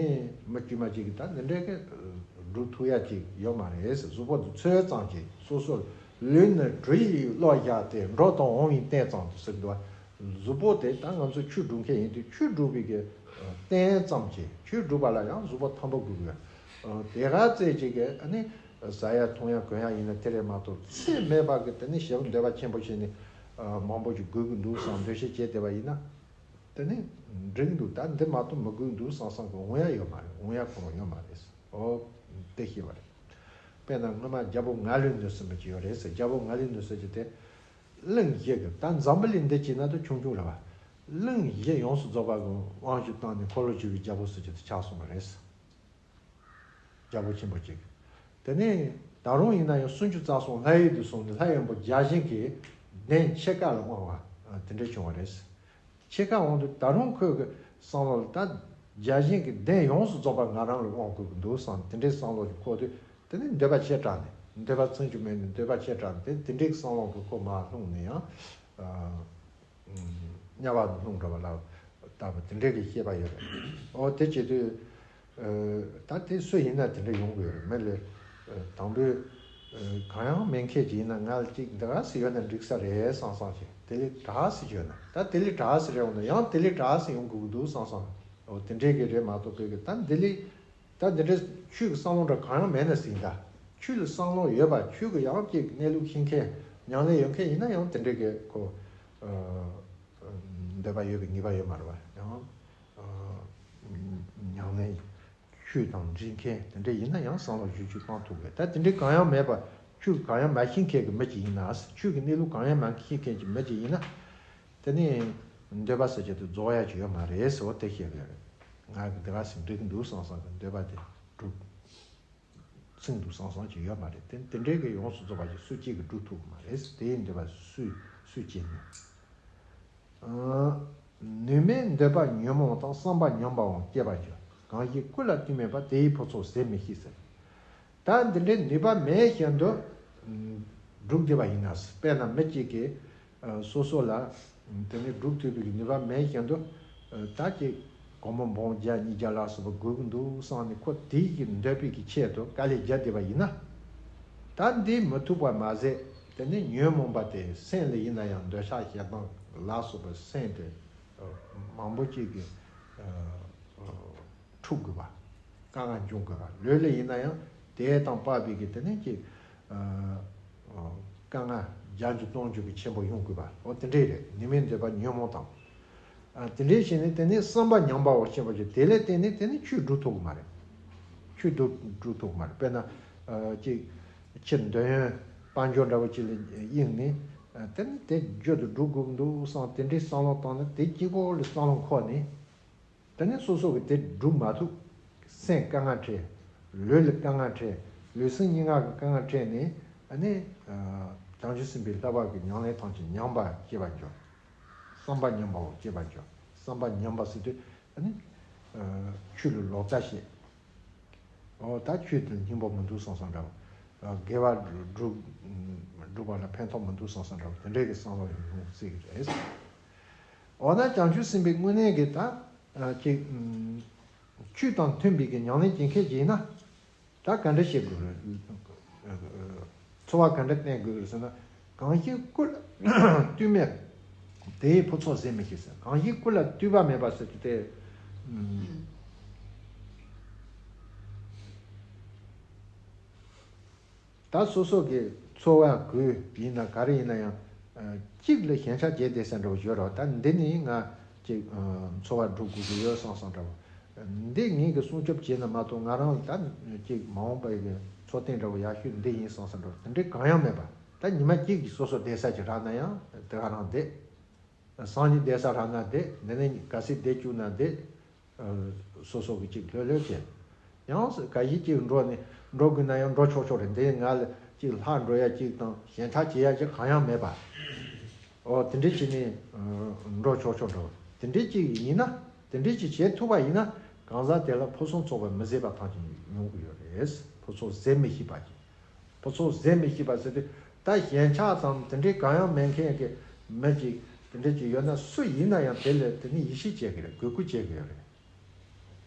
མི་དཀྱུས་མ་ཅིག་གིས་ད་འདི་འདྲའི་གི་སྒྲུབ་ཐུབ་ཡ་ཅིག་ཡོད་མ་རེད་ཟེར། གཟུགས་པོ་དེ་ཚོས་ཙམ་གྱིས། སོ་སོ་ལུས་ནི་གྲུ་ཡི་བློ་བཞག་སྟེ། འགྲོ་དང་འོང་བའི་རྟེན་ཙམ་དུ་ཟེར་འདུག་བ། གཟུགས་པོ་དེ་ད་ང་ཚོ་ཆོས་སྒྲུབ་མཁན་ཡིན་དུས། ཆོས་སྒྲུབ་པའི་གི་རྟེན་ཙམ་གྱིས། ཆོས་སྒྲུབ་པ་ལ་ཡང་གཟུགས་པོ་ཐམ་པ་དགོས་ཀྱི་ཡོད། དེ་ག་ཚད་ཅིག་གི་ཨ་ནི་ཟ་ཡ་འཐུང་ཡ་གོན་ཡ་ཡིན་ན་དེ་རེད་མ་གཏོགས། ཚད་མེད་པ་གི་དེ་ནི་ཞེ་པོ་འདོད་པ་ཆེན་པོ་བྱས་ནས་མང་པོ་ཅིག་དགོས་ཀྱི་འདུག་བསམ་འདོད་ཤེས་བྱས་བསྡད་པ་ཡིན་ན། དེ་ནི་འགྲིག་འདུག་ད་འདི་མ་གཏོགས་མི་དགོས་འདུག་བསམ་བསམ་གི་འོང་ཡ་ཡོད་མ་རེད། འོང་ཡ་ཁོ་རང་ཡོད་མ་རེད། ཨོ། དེ་ཤེས་པ་རེད། དཔེར་ན་སྔོན་མ་རྒྱལ་པོ་ང་ལུས་ནོར་ཟེར་མི་ཅིག་ཡོད་རེད་ཟེར། རྒྱལ་པོ་ང་ལུས་ནོར་ཟེར་གྱི་དེ་གླིང་བཞི་གི། ད་འཛམ་བུ་གླིང་འདི་བྱས་ན་ད་ཆུང་ཆུང་རེད་བ། གླིང་བཞི་ཡོངས་སུ་རྫོགས་པ་གི་དབང་ཞུ་བཏང་ནས་འཁོར་ལོ་བཅུ་གི་རྒྱལ་པོ་ཟེར་གྱི་དེ་ཆགས་སོང་བ་རེད། རྒྱལ་པོ་ཆེན་པོ་གཅིག་དེ་ནས་ད་རུང་ཡིན་ན་ཡང་སུམ་ཅུ་རྩ་གསུམ་ལྷ་ཡུལ་དུ་སོང་ནས་ལྷ་ཡོན་པོ་བརྒྱ་བྱིན་གྱིས་གདན་ཕྱེད་ཀ་ལ་དབང་བ་དེ་འདྲ་བྱུང་བ་རེད། ཕྱེད་ཀ་འོང་དུས་ད་རུང་ཁོས་ཀྱི་བསམ་བློ་ལ་ད་བརྒྱ་བྱིན་གྱིས་གདན་ཡོངས་སུ་རྫོགས་པ་ང་རང་ལ་དབང་དགོས་ཀྱི་འདུག་བསམ་དེ་འདྲའི་བསམ་བློ་ཞིག་འཁོར་དུས། དེ་ནས་འདོད་པ་ཆེ་དྲགས་ནས། འདོད་པ་ཚིམ་རྒྱུ་མེད་ནས་འདོད་པ་ཆེ་དྲགས་ནས། དེ་དེ་འདྲའི་བསམ་བློ་གི་ཁོ་མར་ལྷུང་ནས་ཡང་དམྱལ་བ་ལ་ལྷུང་འགྲོ་བ་ལ་ལྟ་བུ་དེ་འདྲའི་གི་ཤེས་པ་ཡོད་རེད། ཨོ་དེ་བྱེད་དུས། ད་དེ་སུ་ཡིན་ན་དེ་འདྲ་ཡོང་གི་ཡོད་རེད། མི་ལ་དང་པོས་གང་ཡང་མེད་མཁན་ཅིག་ཡིན་ན། ང་ལ་ཅིག་འདི་ག་ཟིག་ཡོད་ན་འགྲིག་ས་རེད་བསམ་བསམ་བྱས། དེ་ལས་དྲག་ཟིག་ཡོད་ན། ད་དེ་ལས་དྲག་ཟིག་རེད་འོང་ན་ཡང་དེ་ལས་དྲག་ཟིག་ཡོང་དགོས་ཀྱི་འདུག་བསམ་བསམ། ཨོ་དེ་འདྲའི་གི་རེད་མ་གཏོགས་པའི་གི་ད་འདི་ལས། ད་འདི་འདྲའི་ཆོས་ཀྱི་བསམ་བློ་འདྲ་གང་ཡང་མེད་ན་ཟིན་ད། ཆོས་ལ་བསམ་བློ་ཡོད་པ། ཆོས་ཀྱི་ཡང་ཅིག་གནས་ལུགས་ཤེས་མཁན་ཉམས་ལེན་ཡོད་མཁན་ཡིན་ན་ཡང་དེ་འདྲའི་གི་ཁོ། འདོད་པ་ཡོད་པའི་ངེས་པ་ཡོད་མ་རེད་བ། ཡང་ཉམས་ལེན་ཆོས་དང་འདྲིས་མཁན་དེ་འདྲ་ཡིན་ན་ཡང་བསམ་བློ་ཞེ་པོ་ཅིག་བཏང་ཐུབ་དགོས། ད་དེ་འདྲའི་གང་ཡང་མེད་པ། ཆོས་གང་ཡང་མ་ཤེས་མཁན་གྱི་མི་ཅིག་ཡིན་ན། ཆོས་ཀྱི་གནས་ལུགས་གང་ཡང་མ་ཤེས་མཁན་གྱི་མི་ཅིག་ཡིན་ན། དེ་ནས་འདོད་པ་ཟེར་རྒྱུ་དེ་རྫོགས་ཡ་ཅིག་ཡོད་མ་རེད་ཟེར་བ་དེ་བཤད་དགོས་རེད། ང་གི་འདི་ག་ཟིག་འགྲིག་གི་འདུག་བསམ་བསམ་གི་འདོད་པ་དེ་འགྲུབ། ཚིམ་འདུག་བསམ་བསམ་ཅིག་ཡོད་མ་རེད། དེ་དེ་འདྲའི་གི་ཡོངས་སུ་རྫོགས་པ་ཞིག་སུ་གཅིག་གིས་སྒྲུབ་ཐུབ་ཀྱི་མ་རེད། དེ་ཡི་འདོད་པ་སུས་སུས་བྱེད་ནུས། ནུས་མེད་འདོད་པ་ཉོན་མོངས་དང་། བསམ་པ་ཉམས་པའང་སྐྱེ་བར་འགྱུར། གང་ཞིག་སྐུ་ལ་ལྟོས་མེད་པ། དེ་ཡི་ཕུན་ཚོགས་ཟད་མི་ཤེས་ཟེར། ད་འདི་འདྲའི་ནུས་པ་མེད་བཞིན་དུ་སྒྲུབ་བསྡད་པ་ཡིན་ན། དཔེར་ན་མི་གཅིག་གིས་སོ་སོ་ལ་དེ་ནས་སྒྲུབ་ཐུབ་པའི་ནུས་པ་མེད་བཞིན་དུ། ད་ཅིག་སྒོར་མོ་འབུམ་བརྒྱ་ཉིས་བརྒྱ་ལ་སོགས་པ་དགོས་ཀྱི་འདུག་བསམ་ནས་ཁོ་དེའི་གི་འདོད་པའི་གི་ཆེད་དུ་དཀའ་ལས་རྒྱག་བསྡད་པ་ཡིན་ན། ད་འདི་མི་ཐུབ་པ་མ་ཟད། དེ་ནས་ཉོན་མོངས་པ་དེ་སེམས་ལ་ཡིན་ན་ཡང་འདོད་ཆགས་ཞེ་སྡང་ལ་སོགས་པ་སེམས་དེ་མང་པོ་ཅིག་གི་འཁྲུག་དགོས་པ། དཀའ་ངལ་འབྱུང་དགོས་པ། ལུས་ལ་ཡིན་ན་ཡང་དེ་དང་བབ་པའི་གི་དེ་ནས་ཀྱི་དཀའ་ངལ་བརྒྱ་འགྱུར་སྟོང་འགྱུར་གྱི་ཆེན་པོ་ཡོང་དགོས་པ། འོ་དེ་འདྲས་རེད། ནུས་མེད་འདོད་པ་ཉོན་མོངས་དང་། དེ་འདྲས་བྱས་ནས་དེ་ནས་བསམ་པ་ཉམས་པའོ་ཞེས་པ་ཅིག་དེ་ལས་བརྟེན་ནས་དེ་ནས་ཆོས་སྒྲུབ་ཐུབ་ཀྱི་མ་རེད། ཆོས་སྒྲུབ་སྒྲུབ་ཐུབ་ཀྱི་མ་རེད། དཔེར་ན་ཅིག་ཕྱིར་འདོད་ཡོན་དཔལ་འབྱོར་འདྲ་བོ་ཅིག་ལ་གཡེངས་ནས། དེ་ནས་དེ་རྒྱུན་དུ་སྒྲུབ་དགོས་ཀྱི་འདུག་བསམ་དེ་འདྲས་བསམ་བློ་བཏང་ནས་དེ་གཅིག་པོ་ལ་བསམ་བློ་འཁོར་ནས། དེ་ནས་སོ་སོ་གི་དེ་སྒྲུབ་མ་ཐུབ། སེམས་དཀའ་ངལ་འཕྲད། ལུས་ལ་དཀའ་ངལ་འཕྲད། ལུས་སེམས་གཉིས་ཀ་གི་དཀའ་ངལ་འཕྲད་ནས། ཨ་ནི། བྱང་ཆུབ་སེམས་དཔའི་བསླབ་པ་གི་ཉམས་ལེན་ཐམས་ཅད་ཉམས་པ་སྐྱེ་བར་འགྱུར། བསམ་པ་ཉམས་པའོ་སྐྱེ་བར་འགྱུར། བསམ་པ་ཉམས་པ་ཟེར་དུས་ཨ་ནི། ཆོས་ལ་ལོག་ལྟ་བྱེད། འོ་ད་ཆོས་དེ་སྙིང་པོ་མི་འདུག་བསམ་བསམ་འདྲ་བོ། དགེ་བ་སྒྲུབ་སྒྲུབ་པ་ལ་ཕན་ཐོགས་མི་འདུག་བསམ་བསམ་འདྲ་བོ་དེ་འདྲའི་གི་བསམ་བློ་ཡོང་སྲིད་ཀྱི་རེད། འོ་ན་བྱང་ཆུབ་སེམས་དཔའི་དངོས་གནས་ཀྱི་ད། ཅིག་ཆོས་དང་མཐུན་པའི་གི་ཉམས་ལེན་བྱེད་མཁན་ཅིག་ཡིན་ན། ད་ག་འདྲ་བྱེད་དགོས་རེད། འཚོ་བ་ག་འདྲ་བསྟེན་དགོས་རེད་ཟེར་ན། གང་ཞིག་སྐུ་ལ་ལྟོས་མེད། དེ་ཡི་ཕུན་ཚོགས་ཟད་མི་ཤེས་ཟེར། གང་ཞིག་སྐུ་ལ་ལྟོས་པ་མེད་པ་ཟེར་གྱི་དེ། ད་སོ་སོ་གི་འཚོ་བ་དགོས་ཡིན་ན་ག་རེ་ཡིན་ན་ཡང་། གཅིག་ལ་ཞེན་ཆགས་བྱས་བསྡད་ས་འདྲ་བོ་ཡོད་རེད། ད་འདི་ནི་ང་ཅིག་འཚོ་བ་སྒྲུབ་དགོས་ཀྱི་ཡོད་བསམ་བསམ་འདྲ་བོ། འདི་ངེད་ཀྱིས་སྲུང་སྐྱོབ་བྱས་ན་མ་གཏོགས་ང་རང་ལ་ད་ཅིག་མ་འོངས་པའི་གི་འཚོ་རྟེན་འདྲ་བོ་ཡག་ཤོས་འདི་ཡིན་བསམ་བསམ་འདྲ་བོ་དེ་འདྲའི་གང་ཡང་མེད་པ། ད་ཉི་མ་གཅིག་གི་སོ་སོ་བསྡད་ས་ཅིག་རག་ན་ཡང་དེ་ག་རང་བསྡད། སང་ཉིན་བསྡད་ས་རག་ན་བསྡད། འདི་ནས་ག་ཚོད་བསྡད་བཅུག་ན་བསྡད། སོ་སོ་གི་ཅིག་ལྷོད་ལྷོད་བྱས། ཡང་ག་ཡིན་ཅིག་འགྲོ་ནས་འགྲོ་དགོས་ན་ཡང་འགྲོ་ཆོག་ཆོག་རེད། འདི་ང་ལ་ཅིག་ལྷག་འགྲོ་ཡ་ཅིག་དང་ཞེན་ཆགས་བྱེད་ཡ་ཅིག་གང་ཡང་མེད་པ། ཨོ་དེ་འདྲས་བྱས་ནས་འགྲོ་ཆོག་ཆོག་འགྲོ། དེ་འདྲས་ཅིག་ཡིན་ན། དེ་འདྲས་ཅིག་བྱེད་ཐུབ་པ་ཡིན་ན། གང་ཟག་དེ་ལ་ཕུན་སུམ་ཚོགས་པ་མི་ཟད་པ་ཐམས་ཅད་མྱོང་གི་ཡོད་རེད། ཕུན་ཚོགས་ཟད་མི་ཤེས་པ་ཅིག་ཕུན་ཚོགས་ཟད་མི་ཤེས་པ་ཟེར་དུས། ད་ཞེན་ཆགས་དང་དེ་འདྲའི་གང་ཡང་མེད་མཁན་གྱི་མི་ཅིག་དེ་འདྲ་ཅིག་ཡོད་ན། སུ་ཡིན་ན་ཡང་དེ་ལ་དེ་ནི་ཡིད་ཆེས་བྱེད་ཀྱི་རེད། གུས་བཀུར་བྱེད་ཀྱི་ཡོད་རེད།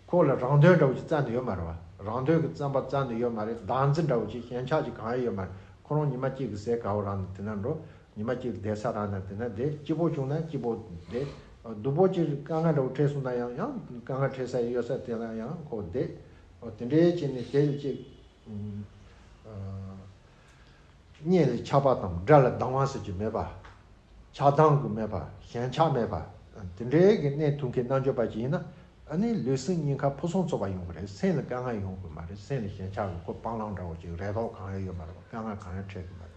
ཁོ་ལ་རང་དོན་འདྲ་བོ་ཅིག་རྩ་ནས་ཡོད་མ་རེད་བ། རང་དོན་གྱི་བསམ་པ་རྩ་ནས་ཡོད་མ་རེད། བདག་འཛིན་འདྲ་བོ་ཅིག་ཞེན་ཆགས་ཅིག་གང་ཡང་ཡོད་མ་རེད། ཁོ་རང་ཉི་མ་གཅིག་གི་ཟས་ག་བོ་རག་ན་དེ་ན་འགྲོ། ཉི་མ་གཅིག་བསྡད་ས་རག་ན་དེ་ན་བསྡད། སྐྱིད་པོ་བྱུང་ན་སྐྱིད་པོ་བསྡད། སྡུག་པོ་ཅིག་དཀའ་ངལ་འདྲ་བོ་འཕྲད་སོང་ན་ཡང་ཡང་དཀའ་ངལ་འཕྲད་ས་ཡོད་ས་དེ་ལ་ཡང་ཁོ་བསྡད། དེ་འདྲའི་བྱས་ནས་དེ་ལ་ཅིག་གཉེན་ལ་ཆགས་པ་དང་དགྲ་ལ་སྡང་བ་ཟེར་གྱི་མེད་པ། ཆགས་སྡང་གི་མེད་པ། ཞེན་ཆགས་མེད་པ། དེ་འདྲའི་གི་གནས་ཐུབ་མཁན་རྣལ་འབྱོར་པ་ཅིག་ཡིན་ན། ཨ་ནི་ལུས་སེམས་གཉིས་ཀ་ཕུན་སུམ་ཚོགས་པ་ཡོང་གི་རེད། སེམས་ལ་དཀའ་ངལ་ཡོང་གི་མ་རེད། སེམས་ལ་ཞེན་ཆགས་ཀྱི་ཁོ་སྤང་བླང་འདྲ་བོ་ཅིག་རེ་དོགས་གང་ཡང་ཡོད་མ་རེད། དཀའ་ངལ་གང་ཡང་འཕྲད་ཀྱི་མ་རེད།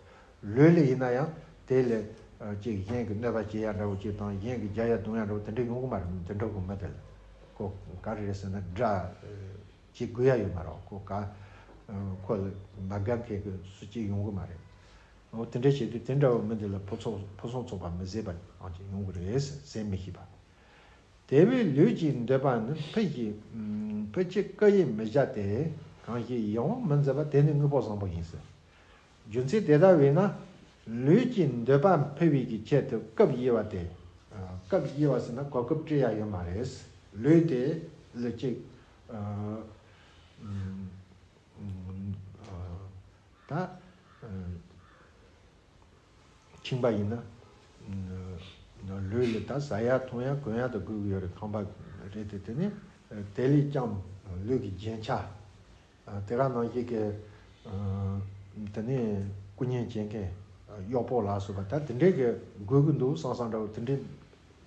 ལུས་ལ་ཡིན་ན་ཡང་དེ་ལ་ཅིག་གཞན་གྱི་གནོད་པ་བྱེད་ཡ་འདྲ་བོ་ཅིག་དང་། གཞན་གྱི་རྒྱབ་ཡ་རྡུང་ཡ་འདྲ་བོ་དེ་འདྲ་ཡོང་གི་མ་རེད། དེ་འདྲ་གི་མི་དེ་ལ་ཁོ་ག་རེ་རེད་ཟེར་ན། དགྲ་ཅིག་དགོས་ཡ་ཡོད་མ་རེད། ཁོ་ག་ཁོ་ལ་མ་དགའ་མཁན་གྱི་སུ་གཅིག་ཡོང་གི་མ་རེད། འོ་དེ་འདྲ་བྱས་དུས་དེ་འདྲ་བོ་མི་འདི་ལ་ཕུན་སུམ་ཕུན་སུམ་ཚོགས་པ་མི་བཟད་པ་ཨང་ཅིག་ཡོང་གི་རེད། ཟད་མི་ཤེས་པ། དེ་བས་ལུས་ཀྱི་འདོད་པ་ནི་ཕུད་ཀྱི་ཕུད་ཀྱི་སྐུ་ཡིས་མི་བཞག་སྟེ། གང་ཞིག་ཡིད་འོང་མི་འཛིན་པ་དེ་ནི་དངོས་པོ་བཟང་པོ་ཡིན་ཟེར། རྒྱུ་མཚན་དེ་ལྟ་བས་ན། ལུས་ཀྱི་འདོད་པ་ཕུད་པའི་གི་ཆེད་དུ་སྐབས་དབྱེ་བ་སྟེ། སྐབས་དབྱེ་བ་ཟེར་ན་གོ་སྐབས་སྤྲད་ཡ་ཡོད་མ་རེད། ལུས་དེ་ལ་ཅིག་ད་ཁྱིམ་པ་ཡིན་ན་ལུས་ལ་ད་ཟ་ཡ་འཐུང་ཡ་གོན་ཡ་དང་དགོས་ཀྱི་ཡོད་རེད། ཁང་པ་རེད་དེ། དེ་ནི་དེ་ལས་ཀྱང་ལུས་ཀྱི་རྒྱན་ཆ། དེ་ག་ནང་བཞིན་གྱི་དེ་ནས་སྐུ་བརྙན་བྱེད་མཁན་གཡོག་པོ་ལ་སོགས་པ་ད་དེ་འདྲས་ཀྱི་དགོས་ཀྱི་འདུག་བསམ་བསམ་འདྲ་བོ་དེ་འདྲས་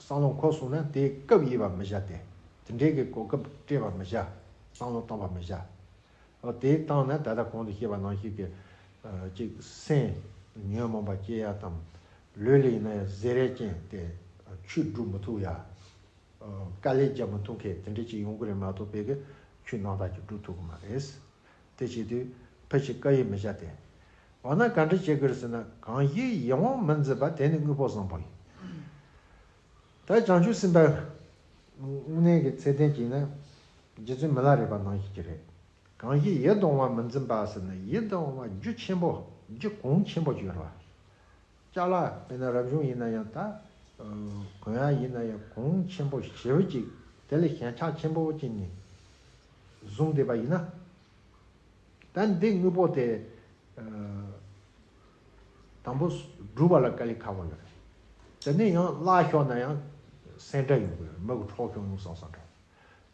བསམ་བློ་འཁོར་སོང་ན། དེ་སྐབས་དབྱེ་བ་མི་བྱ་སྟེ། དེ་འདྲས་ཀྱི་གོ་སྐབས་སྤྲད་པ་མི་བྱ། བསམ་བློ་བཏང་པ་མི་བྱ། འོ་དེ་བཏང་ན་ད་ལྟ་གོང་དུ་བཤད་པ་ནང་བཞིན་གྱི་ཅིག་སེམས་ཉོན་མོངས་པ་སྐྱེ་ཡ་དང་། ལུས་ལ་ཡིན་ན་ཡང་བཟེ་རེ་ཅན་ཏེ་ཆོས་སྒྲུབ་མི་ཐུབ་ཡ། དཀའ་ལས་རྒྱག་མི་ཐུབ་མཁན་དེ་འདྲ་ཅིག་ཡོང་གི་རེད་མ་གཏོགས། དཔེ་གི་ཆོས་རྣམ་དག་ཅིག་སྒྲུབ་ཐུབ་ཀྱི་མ་རེད། དེ་བྱེད་དུས་ཕུད་ཀྱི་སྐུ་ཡིས་མི་བཞག་སྟེ། འོ་ན་ག་འདྲ་བྱེད་དགོས་རེད་ཟེར་ན། གང་ཞིག་ཡིད་འོང་མི་འཛིན་པ་དེ་ནི་དངོས་པོ་བཟང་པོ་ཡིན། ད་བྱང་ཆུབ་སེམས་དཔའི་དངོས་གནས་ཀྱི་ཚད་ལྡན་ཅིག་ནི་རྗེ་བཙུན་མི་ལ་རས་པ་ནང་བཞིན་གྱི་རེད། གང་ཞིག་ཡིད་དུ་འོང་བ་མི་འཛིན་པ་ཟེར་ན། ཡིད་དུ་འོང་བ་རྒྱུ་ཆེན་པོ། རྒྱུ་གོང་ཆེན་པོ་ཅིག་ཡོད་རེད་བ། ཅ་ལག་དཔེར་ན་རབ་བྱུང་ཡིན་ན་ཡང་ད་གོན་ཡ་ཡིན་ན་ཡང་གོང་ཆེན་པོ་ཞེ་པོ་ཅིག་དེ་ལ་ཞེན་ཆགས་ཆེན་པོ་ཅིག་ནས་བཟུང་བསྡད་པ་ཡིན་ན། ད་འདི་དངོས་པོ་དེ་དང་པོ་སྒྲུབ་པ་ལ་དཀའ་ལས་ཁག་པོ་ཡོད་རེད། དེ་ནས་ཡང་བརླག་ཤོར་ན་ཡང་སེམས་ཁྲལ་ཡོང་གི་ཡོད། མི་གི་འཕྲོག་ཤོར་ཡོང་བསམ་བསམ་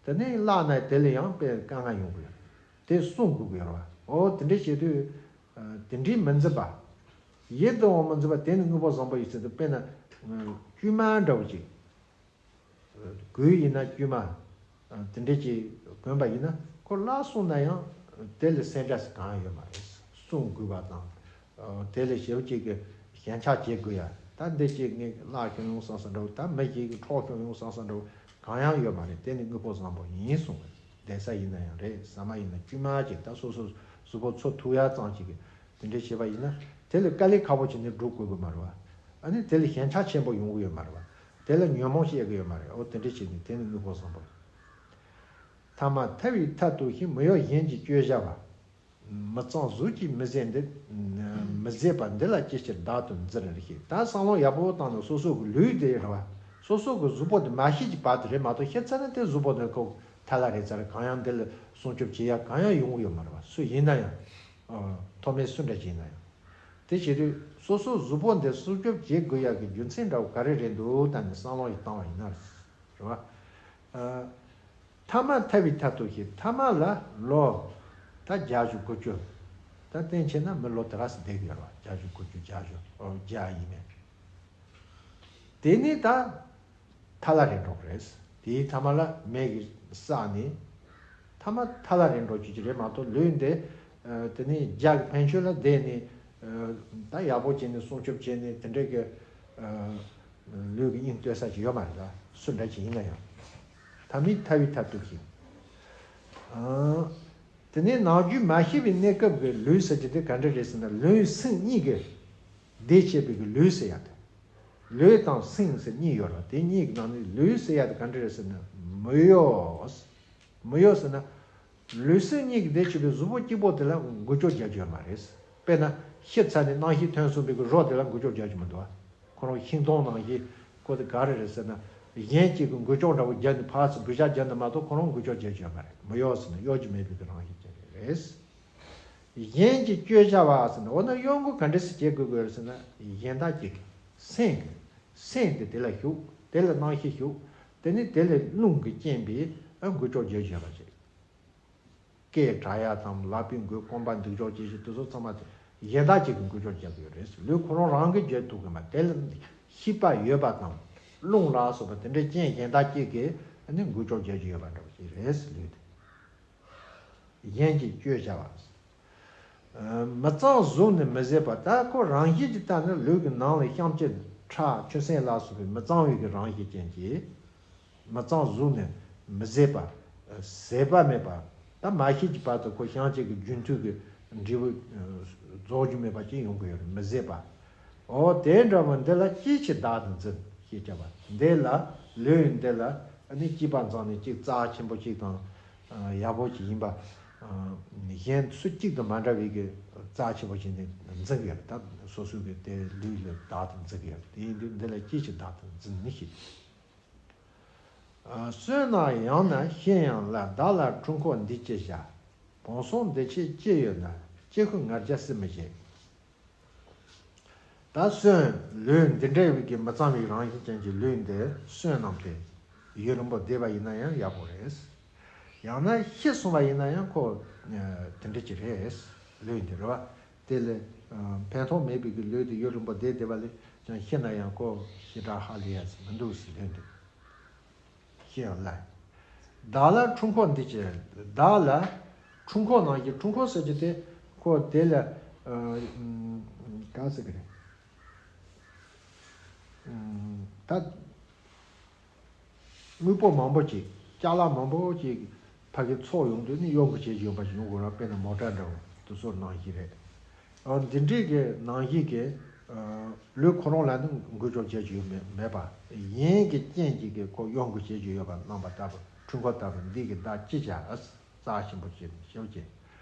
འདྲ། དེ་ནས་བརླག་ན་དེ་ལ་ཡང་དཔེ་དཀའ་ངལ་ཡོང་གི་ཡོད། དེ་བསྲུང་དགོས་ཀྱི་ཡོད་རེད་བ། འོ་དེ་འདྲ་བྱེད་དུས་དེ་འདྲའི་མི་འཛིན་པ། ཡིད་དུ་འོང་མི་འཛིན་པ་དེ་ནི་དངོས་པོ་བཟང་པོ་ཡིན་ཟེར་དུས། དཔེར་ན་དཀྱུས་མ་འདྲ་བོ་ཅིག་གོས་ཡིན་ན་དཀྱུས་མ་དེ་འདྲ་ཅིག་གོན་པ་ཡིན་ན། ཁོ་བརླག་སོང་ན་ཡང་དེ་ལ་སེམས་ཁྲལ་གང་ཡང་ཡོད་མ་རེད། བསྲུང་དགོས་པ་དང་། དེ་ལ་ཞེ་པོ་ཅིག་གི་ཞེན་ཆགས་བྱེད་དགོས་ཡ། ད་འདི་ཅིག་ངས་བརླག་ཤོར་ཡོང་བསམ་བསམ་འདྲ་བོ། ད་མི་ཞིག་གིས་འཕྲོག་ཤོར་ཡོང་བསམ་བསམ་འདྲ་བོ་གང་ཡང་ཡོད་མ་རེད། དེ་ནི་དངོས་པོ་བཟང་པོ་ཡིན་གསུངས། བསྡད་ས་ཡིན་ན་ཡང་རེད། ཟ་མ་ཡིན་ན་དཀྱུས་མ་ཅིག་ད་སོ་སོ་གཟུགས་པོ་འཚོ་ཐུབ་ཡ་ཙམ་ཅིག་གི་དེ་འདྲ་བྱས་པ་ཡིན་ན། དེ་ལ་དཀའ་ལས་ཁག་པོ་བྱས་ནས་སྒྲུབ་དགོས་ཀྱི་མ་རེད་བ། ཨ་ནི་དེ་ལ་ཞེན་ཆགས་ཆེན་པོ་ཡོང་གི་ཡོད་མ་རེད་བ། དེ་ལ་ཉོན་མོངས་སྐྱེ་གི་ཡོད་མ་རེད། འོ་དེ་འདྲ་བྱས་ནས་དེ་ནི་དངོས་པོ་བཟང་པོ། ཐ་མ་ཐར་བའི་མཐར་ཐུག་ཕྱིར། མི་གཡོ་གཞན་གྱིས་བཅོས་བཞག་པ། མི་གཙང་གཟུགས་ཀྱིས་མི་བཟད་འདི། མི་བཟད་པ་འདི་ལ་ཅི་ཕྱིར་བདག་ཏུ་འཛིན་རེ་ཞིག་ད་བསམ་བློ་ཡག་པོ་བཏང་ནས་སོ་སོ་གི་ལུས་དེ་རེད་བ། སོ་སོ་གི་གཟུགས་པོ་དེ་མ་ཤི་གི་བར་དུ་རེད་མ་གཏོགས། ཤི་ཚར་ན་དེ་གཟུགས་པོ་དེ་ཁོ་ཐལ་བ་རེད་ཚར། གང་ཡང་འདི་ལ་སྲུང་སྐྱོབ་བྱེད་ཡ་གང་ཡང་ཡོང་གི་ཡོད་མ་རེད་བ། སུ་ཡིན་ན་ཡང་། ཐོག་མའི་སུ་འདྲ་ཅིག་ཡིན་ན་ཡང་། དེ་བྱེད་དུས་སོ་སོ་གཟུགས་པོ་འདི་སྲུང་སྐྱོབ་བྱེད་དགོས་ཡ་གི་རྒྱུ་མཚན་འདྲ་བོ་ག་རེ་རེད་འདུག་ད་ནི་བསམ་བློ་ཡི་བཏང་བ་ཡིན་ན་རེད་བ། ཐ་མ་ཐར་བའི་མཐར་ཐུག་ཕྱིར། ཐ་མ་ལ་ལོ་ད་བརྒྱད་ཅུ་དགུ་བཅུ། ད་བསྟན་བྱས་ན་མི་ལོ་དེ་ག་ཙམ་བསྡད་ཀྱི་ཡོད་རེད་བ། བརྒྱད་ཅུ་དགུ་བཅུ་བརྒྱད་ཅུ། ཨོ་བརྒྱ་ཡིན་མིན། དེ་ནི་ད་ཐལ་བ་རེད་འགྲོ་གི་རེད། དེའི་ཐ་མ་ལ་མེ་གིས་བསྲེགས་ནས། ཐ་མ་ཐལ་བ་རེད་འགྲོ་རྒྱུ་ཅིག་རེད་མ་གཏོགས། ལུས་འདི་དེ་ནི་རྒྱ་གི་ཕན་ཆོད་ལ་བསྡད་ནས་ད་ཡག་པོ་བྱས་ནས་སྲུང་སྐྱོབ་བྱས་ནས་དེ་འདྲའི་གི་ལུས་ཀྱི་སྙིང་གཏོད་ས་ཅིག་ཡོད་མ་རེད། ད་སུ་འདྲ་ཅིག་ཡིན་ན་ཡང་། ཐ་མ་ཐར་བའི་མཐར་ཐུག་ཕྱིར། དེ་ནས་ནམ་རྒྱུན་མ་ཤི་བའི་གནས་སྐབས་ཀྱི་ལུས་ཟེར་གྱི་དེ་ག་འདྲ་རེད་ཟེར་ན། ལུས་སེམས་གཉིས་ཀྱི་བདེ་བྱེད་པའི་གི་ལུས་ཟེར་ཡ་དེ། ལུས་དང་སེམས་ཟེར་གཉིས་ཡོད་རེད། དེ་གཉིས་ཀྱི་ནང་ནས་ལུས་ཟེར་ཡ་དེ་ག་འདྲ་རེད་ཟེར་ན། མི་གཡོ། མི་གཡོ་ཟེར་ན། ལུས་སེམས་གཉིས་ཀྱི་བདེ་བྱེད་པའི་གཟུགས་པོ་གཅིག་པོ་དེ་ལ་འགུལ་སྐྱོད་རྒྱག་རྒྱུ་ཡོད་མ་རེད། དཔེར་ན་ཤི་ཚར་ནས་རྣམ་ཤེས་ཐོན་སོང་བའི་གི་རོ་དེ་ལ་འགུལ་སྐྱོད་རྒྱག་རྒྱུ་མི་འདུག་བ། ཁོ་རང་ཤིང་སྡོང་ནང་བཞིན་ཁོ་དེ་ག་རེ་རེད་ཟེར་ན། གཞན་གཅིག་གིས་འགུལ་སྐྱོད་འདྲ་བོ་རྒྱབ་ནས་ཕར་ཚུར་འབུད་རྒྱག་རྒྱབ་ནས་མ་གཏོགས་ཁོ་རང་འགུལ་སྐྱོད་རྒྱག་རྒྱུ་ཡོད་མ་རེད། མི་གཡོ་ཟེར་ན་གཡོ་རྒྱུ་མེད་པའི་གི་རང་བཞིན་ཅན་རེད། གཞན་གྱིས་བཅོས་བཞག་པ་ཟེར་ན། འོ་ན་གཡོ་འགུལ་ག་འདྲ་སེ་བྱེད་དགོས་ཀྱི་ཡོད་ཟེར་ན། གཞན་དག་ཅིག་གིས་སེམས་ཀྱིས་སེམས་དེ་དེ་ལ་ཞུགས། དེ་ལ་རྣམ་ཤེས་ཞུགས། དེ་ནས་དེ་ལས་རླུང་གི་རྐྱེན་པས་ཨ་འགུལ་སྐྱོད་རྒྱག་རྒྱུ་ཡོད་པ་རེད། སྐད་གྲགས་ཡག་དང་ལག་པའི་མགོའི་རྐང་པ་འདེགས་འཇོག་བྱེད་ཤེས་དེ་ཚོ་ཚང་མ་གཞན་དག་ཅིག་གིས་འགུལ་སྐྱོད་རྒྱག་གི་ཡོད་རེད། ལུས་ཁོ་རང་རང་གིས་བྱེད་ཐུབ་ཀྱི་མ་རེད། དེ་ལ་ཤེས་པ་ཡོད་པ་དང་རླུང་ལ་སོགས་པ་དེ་འདྲའི་རྐྱེན་གཞན་དག་ཅིག་གིས་ནི་འགུལ་སྐྱོད་བྱེད་ཀྱི་ཡོད་པ་འདྲ་བོ་ཞིག་རེད། ལུས་དེ། གཞན་གྱིས་བཅོས་བྱ་བ། མི་གཙང་གཟུགས་ནི་མི་བཟད་པ། ད་ཁོ་རང་བཞིན་གྱི་སྟེང་ནས་ལུས་ཀྱི་ནང་ལ་བཤང་གཅི་ཁྲག་ཆུ་སེར་ལ་སོགས་པའི་མི་གཙང་བའི་གི་རང་བཞིན་ཅན་གྱི། མི་གཙང་གཟུགས་ནི་མི་བཟད་པ། ཟད་པ་མེད་པ། ད་མ་ཤི་གི་བར་དུ་ཁོ་བཤང་གཅི་གི་རྒྱུན་མཐུད་ཀྱི་འབྲས་བུ་རྫོགས་རྒྱུ་མེད་པ་ཅིག་ཡོང་གི་ཡོད་རེད། མི་བཟད་པ། འོ་དེ་འདྲ་བོ་འདི་ལ་ཅི་ཕྱིར་བདག་ཏུ་འཛིན་ཞེས་བྱ་བ་འདི་ལ་ལུས་འདི་ལ་ནི་སྐྱེས་པ་ཙམ་ནས་གཅིག་རྩ་ཆེན་པོ་གཅིག་དང་ཡག་པོ་ཅིག་ཡིན་པ། གཞན་སུ་གཅིག་དང་མ་འདྲ་བའི་གི་རྩ་ཆེན་པོ་ཞིག་ནས་འཛིན་གི་ཡོད་རེད། ད་སོ་སོའི་གི་དེ་ལུས་ལ་བདག་ཏུ་འཛིན་གི་ཡོད་རེད། དེ་ཡིན་དུས་འདི་ལ་ཅི་ཕྱིར་བདག་ཏུ་འཛིན་ནི་ཞེས། གསོན་ན་ཡང་ན་ཤི་ཡང་སླ། བདག་ལ་འཁྲུལ་འཁོར་འདི་ཅི་བྱ། བོང་སོགས་འདི་ཕྱིར་སྐྱེས་ཡོད་ན། ཀྱེ་ཧུད་ང་རྒྱལ་སྲིད་མི་བྱེད། ད་གསོན། ལུས་འདི་འདྲ་བའི་གི་མི་གཙང་བའི་རང་བཞིན་ཅན་གྱི་ལུས་འདི་གསོན་ནམ་དེ་ཡུན་རིང་པོ་བསྡད་པ་ཡིན་ན་ཡང་ཡག་པོ་རེད། ཡང་ན་ཤི་སོང་བ་ཡིན་ན་ཡང་ཁོ་དེ་འདྲ་ཅིག་རེད། ལུས་འདི་རེད་བ། དེ་ལས་ཕན་ཐོགས་མེད་པའི་གི་ལུས་འདི་ཡུན་རིང་པོ་བསྡད་བསྡད་པ་ལས་ཀྱང་ཤི་ན་ཡང་ཁོ་ཞེ་དྲག་ཧ་ལས་ཡ་ཟིག་མི་འདུག་ཟེར་ལུས་འདི། ཤི་ཡང་སླ། བདག་ལ་འཁྲུལ་འཁོར་འདི་ཅི། བདག་ལ་འཁྲུལ་འཁོར་ནང་བཞིན། འཁྲུལ་འཁོར་ཟེར་རྒྱུ་དེ་ཁོ་དེ་ལ་ག་ཟེར་གི་རེད། ད་དངོས་པོ་མང་པོ་ཅིག་ཅ་ལག་མང་པོ་ཅིག་ཕ་གི་ཚོགས་ཡོང་དུས་ནི་གཡོ་འགུལ་བྱེད་ཀྱི་ཡོད་པ་ཞིག་ཡོང་དགོས་ར། དཔེར་ན་མོ་ཊ་འདྲ་བོ་དེ་ཚོ་ནང་བཞིན་རེད། འོ་འདི་འདྲའི་གི་ནང་བཞིན་གི་ལུས་ཁོ་རང་ལ་ནི་འགུལ་སྐྱོད་བྱེད་ཀྱི་ཡོད་མེད་མེད་པ། གཞན་གྱི་རྐྱེན་གྱིས་གི་ཁོ་གཡོ་འགུལ་བྱེད་ཀྱི་ཡོད་པ་རྣམ་པ་ལྟ་བུ། འཁྲུལ་འཁོར་ལྟ་བུ་འདི་གི་བདག་ཅི་བྱ། རྩ་ཆེན་པོ་བྱེད་ནས་ཞེས་བྱས།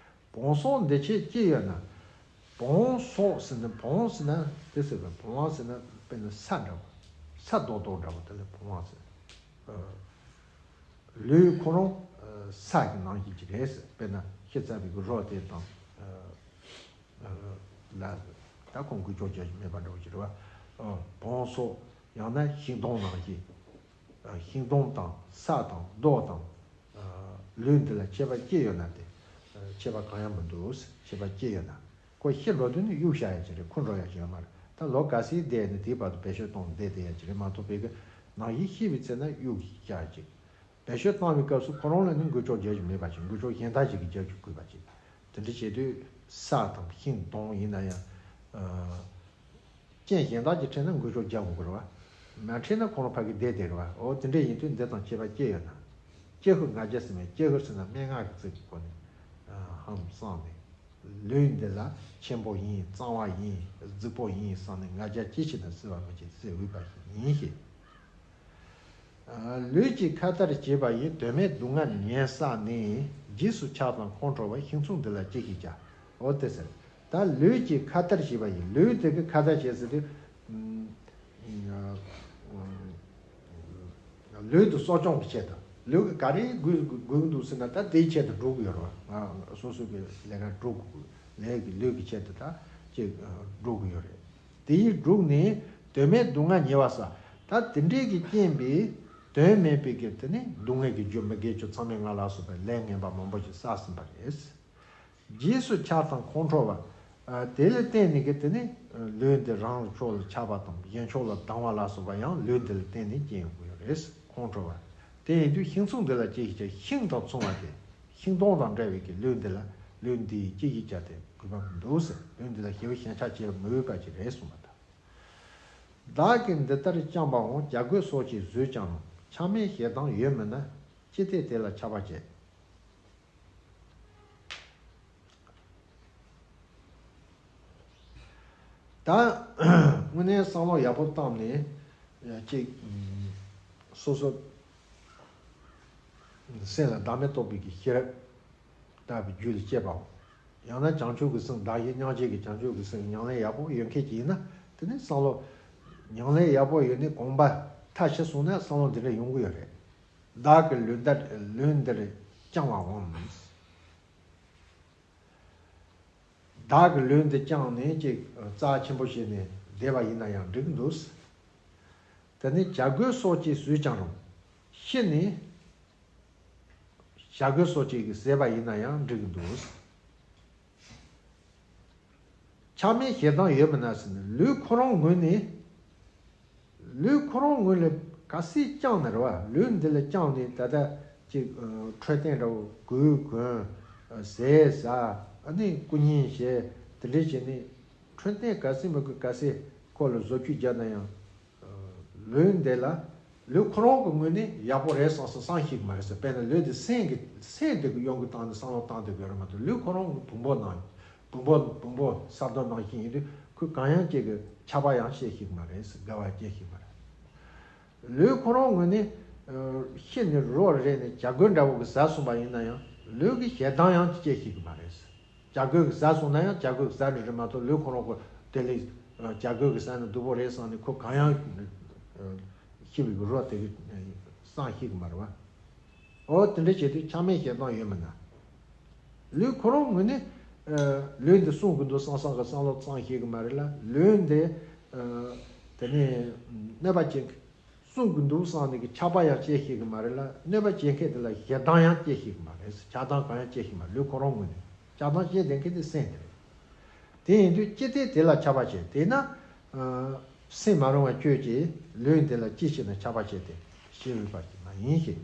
བོང་སོགས་འདི་ཕྱིར་སྐྱེས་ཡོད་ན། བོང་སོགས་ཟེར་ན་བོང་ཟེར་ན་དེ་ཟེར་བ། བོང་བ་ཟེར་ན་དཔེར་ན་ས་འདྲ་བོ། ས་རྡོག་རྡོག་འདྲ་བོ་དེ་ལ་བོང་བ་ཟེར། ལུས་ཁོ་རང་ས་གི་ནང་བཞིན་གྱི་རེད་ཟེར། དཔེར་ན་ཤི་ཚར་བའི་གི་རོ་དེ་དང་ལ་ད་ཁོང་འགུལ་སྐྱོད་བྱ་རྒྱུ་མེད་པ་འདྲ་བོ་ཅིག་རེད་བ། བོང་སོགས་ཡང་ན་ཤིང་སྡོང་ནང་བཞིན། ཤིང་སྡོང་དང་ས་དང་རྡོ་དང་། ལུས་འདི་ལ་ཁྱད་པར་ཅི་ཡོད་ན་དེ། ཁྱད་པར་གང་ཡང་མི་འདུག་ཁྱད་པར་ཅི་ཡོད་ན། ཁོ་ཤི་འགྲོ་དུས་ནི་གཡུག་བཞག་ཡ་ཅིག་རེད། འཁུར་འགྲོ་ཡ་ཅིག་ཡོད་མ་རེད། ད་ལོ་ག་ཚོད་བསྡད་ནས་དེའི་བར་དུ་བེད་སྤྱོད་གཏོང་བསྡད་བསྡད་ཡ་ཅིག་རེད་མ་གཏོགས། བོད་ཀྱི་ནང་བཞིན་ཤི་བའི་ཚེ་ན་གཡུག་བཞག་ཡ་ཅིག་བེད་སྤྱོད་བཏང་བའི་སྐབས་སུ་ཁོ་རང་ལ་ནི་འགུལ་སྐྱོད་རྒྱག་རྒྱུ་མེད་པ་ཅིག་འགུལ་སྐྱོད་གཞན་དག་ཅིག་གིས་རྒྱག་རྒྱུ་དགོས་པ་ཅིག་དེ་འདྲ་བྱེད་དུས་ས་དང་ཤིང་སྡོང་ཡིན་ན་ཡང་། རྐྱེན་གཞན་དག་ཅིག་འཕྲད་ན་འགུལ་སྐྱོད་རྒྱག་དགོས་ཀྱི་རེད་བ། མ་འཕྲད་ན་ཁོ་རང་ཕ་གི་བསྡད་བསྡད་རེད་བ། འོ་དེ་འདྲ་ཡིན་དུས་འདི་དང་ཁྱད་པར་ཅི་ཡོད་ན། ཀྱེ་ཧུད་ང་རྒྱལ་སྲིད་མི། ཀྱེ་ཧུད་ཟེར་ན་སྨྲེ་སྔགས་ཀྱི་ཚིག་གི་སྒོ་ནས་ཧམ་བསམ་ནས། ལུས་འདི་ལ་ཆེན་པོ་ཡིན། གཙང་བ་ཡིན། རྫིག་པོ་ཡིན་བསམ་ནས་ང་རྒྱལ་ཅི་བྱས་ན་སྲིད་པ་མི་བྱེད། སྲིད་འོས་པ་ཞིག་ཡིན་ཞེས། ལུས་ཀྱི་ཁ་ལྟར་བྱས་པ་ཡིས། དོན་མེད་སྡུག་བསྔལ་ཉེར་བསགས་ནས། རྗེས་སུ་ཆགས་དང་ཁོང་ཁྲོ་བ། ཤིང་མཚུངས་འདི་ལ་ཅི་ཞིག་བྱ། འོ་དེ་ཟེར། ད་ལུས་ཀྱི་ཁ་ལྟར་བྱས་པ་ཡིས། ལུས་དེ་གི་ཁ་ལྟར་བྱས་ཟེར་དུས། ལུས་དེ་གསོ་སྐྱོང་གི་ཆེད་དུ། ལུས་ཀྱི་ག་རེ་དགོས་དགོས་ཀྱི་འདུག་ཟེར་ན་ད་དེའི་ཆེད་དུ་འགྲོ་གི་ཡོད་རེད་བ། སོ་སོ་གི་ལས་ཀ་འགྲོ་དགོས། ལས་ཀྱི་ལུས་ཀྱི་ཆེད་དུ་ད་ཅིག་འགྲོ་གི་ཡོད་རེད། དེ་ཡིས་བསྒྲུབས་ནས་དོན་མེད་སྡུག་བསྔལ་ཉེ་བར་བསགས། ད་དེ་འདྲས་ཀྱི་རྐྱེན་པས་དོན་མེད་པའི་གི་དེ་ནི་སྡུག་བསྔལ་གྱི་རྒྱུ་མི་དགེ་བཅུ་མཚམས་མེད་ལྔ་ལ་སོགས་པའི་ལས་ངན་པ་མང་པོ་ཞིག་བསགས་ཟིན་པ་རེད། རྗེས་སུ་ཆགས་དང་ཁོང་ཁྲོ་བ། དེ་ལ་བརྟེན་ནས་གི་དེ་ནི་ལུས་འདི་རང་ཕྱོགས་ལ་ཆགས་པ་དང་གཞན་ཕྱོགས་ལ་སྡང་བ་ལ་སོགས་པ་ཡང་ལུས་འདི་ལ་བརྟེན་ནས་སྐྱེ་ཡོང་གི་ཡོད་རེད། ཁོང་ཁྲོ་བ། དེ་ཡིན་དུས་ཤིང་མཚུངས་འདི་ལ་ཅི་ཞིག་བྱ། ཤིང་དང་མཚུངས་པ་དེ། ཤིང་སྡོང་དང་འདྲ་བའི་གི་ལུས་འདི་ལ། ལུས་འདི་ཡིས་ཅི་ཞིག་བྱ། དེ་དགོས་པ་མི་འདུག་ཟེར། ལུས་འདི་ལ་ཞེ་པོ་ཞེན་ཆགས་བྱེད་མི་འོས་པ་ཅིག་རེད་གསུངས་པ་དང་། བདག་གིས་འདི་ལྟར་བསྐྱངས་པའང་། བྱ་རྒོད་སོགས་ཀྱིས་ཟོས་ཀྱང་རུང་། ཆགས་མེད་ཞེ་སྡང་ཡོད་མིན་ན། ཅི་སྟེ་དེ་ལ་ཆགས་པ་བྱེད། ད་དངོས་གནས་བསམ་བློ་ཡག་པོ་བཏང་ནས་ཅིག་སོ་སོ་སེམས་ལ་བདག་མེད་རྟོགས་པའི་གི་ཤེས་རབ་ལྟ་བུའི་རྒྱུད་ལ་སྐྱེས་པའམ། ཡང་ན་བྱང་ཆུབ་ཀྱི་སེམས། བདག་གཞན་མཉམ་བརྗེ་གི་བྱང་ཆུབ་ཀྱི་སེམས་ཉམས་ལེན་ཡག་པོ་ཡོད་མཁན་ཅིག་ཡིན་ན། དེ་ནི་བསམ་བློ་ཉམས་ལེན་ཡག་པོ་ཡོད་ནས་གོམས་པ་མཐར་ཕྱིན་སོང་ན་བསམ་བློ་འདི་འདྲ་ཡོང་གི་ཡོད་རེད། བདག་གི་ལུས་འདི་ལུས་འདིར་བསྐྱང་བའམ། བདག་གི་ལུས་འདི་བསྐྱངས་ནས་ཅིག་རྩ་ཆེན་པོ་བྱས་ནས་བསྡད་པ་ཡིན་ན་ཡང་འགྲིག་གི་འདུག་དེ་ནི་བྱ་རྒོད་སོགས་ཀྱིས་ཟོས་ཀྱང་རུང་། ཤི་ནས། བྱ་རྒོད་སོགས་ཅིག་གིས་བཟས་པ་ཡིན་ན་ཡང་འགྲིག་གི་འདུག། ཆགས་མེད་ཞེ་སྡང་ཡོད་མིན་ན་ཟེར་ནས། ལུས་ཁོ་རང་ངོས་ནས། ལུས་ཁོ་རང་ངོས་ལ་ག་སྲིད་བཅངས་ན་རེད་བ། ལུས་འདི་ལ་བཅངས་ནས་ད་ལྟ་ཅིག་ཨ་འཕྲོད་བསྟེན་འདྲ་བོ་གོས་གོན། ཨ་ཟས་ཟ། ཨ་ནི་སྐུ་བརྙན་བཞེས། དེ་འདྲས་བྱས་ནས་འཕྲོད་བསྟེན་ག་སྲིད་མི་དགོས། ག་སྲིད་ཁོ་ལ་བཟོ་བཅོས་བརྒྱབ་ན་ཡང་། ལུས་འདི་ལ། ལུས་ཁོ་རང་གི་ངོས་ནས་ཡག་པོ་རེད་བསམ་བསམ་བསམ་ཤེས་ཀྱི་མ་རེད་ཟེར། དཔེར་ན་ལུས་འདི་སེམས་ཀྱི་སེམས་འདི་གི་གཡོ་འགུལ་བཏང་ནས་བསམ་བློ་བཏང་བསྡད་ཡོད་རེད་མ་གཏོགས། ལུས་ཁོ་རང་གི་བུང་བུ་ནང་བུང་བུ་བུང་བུ་ས་རྡོ་ནང་བཞིན་ཡིན་དུས། ཁོས་གང་ཡང་ཅིག་གི་ཆགས་པ་ཡང་སྐྱེ་ཤེས་ཀྱི་མ་རེད་ཟེར། དགའ་བ་སྐྱེ་ཤེས་ཀྱི་མ་རེད། ལུས་ཁོ་རང་ངོས་ནས་ཤི་ནས་རོ་རེག་ནས་བྱ་རྒོད་འདྲ་བོ་གིས་ཟ་སོང་བ་ཡིན་ན་ཡང་ལུས་ཀྱི་ཞེ་སྡང་ཡང་སྐྱེ་ཤེས་ཀྱི་མ་རེད་ཟེར། བྱ་རྒོད་ཀྱིས་ཟ་སོང་ན་ཡང་བྱ་རྒོད་ཀྱིས་ཟ་ནི་རེད་མ་གཏོགས། ལུས་ཁོ་རང་ཁོ་དེ་ལས་བྱ་རྒོད་ཀྱིས་ཟ་ནི་སྡུག་པོ་རེད་བསམ་ནས་ཁོ་གང་ཡང་ཤི་བའི་རོ་དེ་གི་བསམ་ཤེས་ཀྱི་མ་རེད་བ། འོ་དེ་འདྲ་བྱེད་དུས་ཆགས་མེད་ཞེ་སྡང་ཡོད་མིན་ན། ལུས་ཁོ་རང་ངོས་ནས་ལུས་འདི་བསྲུང་དགོས་འདུག་བསམ་བསམ་གི་བསམ་བློ་བཏང་ཤེས་ཀྱི་མ་རེད་ལ། ལུས་འདི་དེ་ནས་གནོད་པ་བྱེད། བསྲུང་དགོས་འདུག་བསམ་ནས་ཀྱི་ཆགས་པ་ཡང་སྐྱེ་ཤེས་ཀྱི་མ་རེད་ལ། གནོད་པ་བྱེད་མཁན་དེ་ལ་ཞེ་སྡང་ཡང་སྐྱེ་ཤེས་ཀྱི་མ་རེད། ཆགས་སྡང་གང་ཡང་སྐྱེ་ཤེས་མ་རེད། ལུས་ཁོ་རང་ངོས་ནས་ཆགས་སྡང་སྐྱེ་བསྡད་མཁན་དེ་སེམས་དེ་རེད། དེ་ཡིན་དུས་ཅི་སྟེ་དེ་ལ་ཆགས་པ་བྱེད། དེས་ན་སེམས་མ་རུང་བ་ཁྱོད་ཀྱིས་ལུས་འདི་ལ་ཅི་བྱེད་ན་ཆགས་པ་བྱེད་དེ་ཤེས་འོས་པ་ཞིག་མ་ཡིན་ཞེས།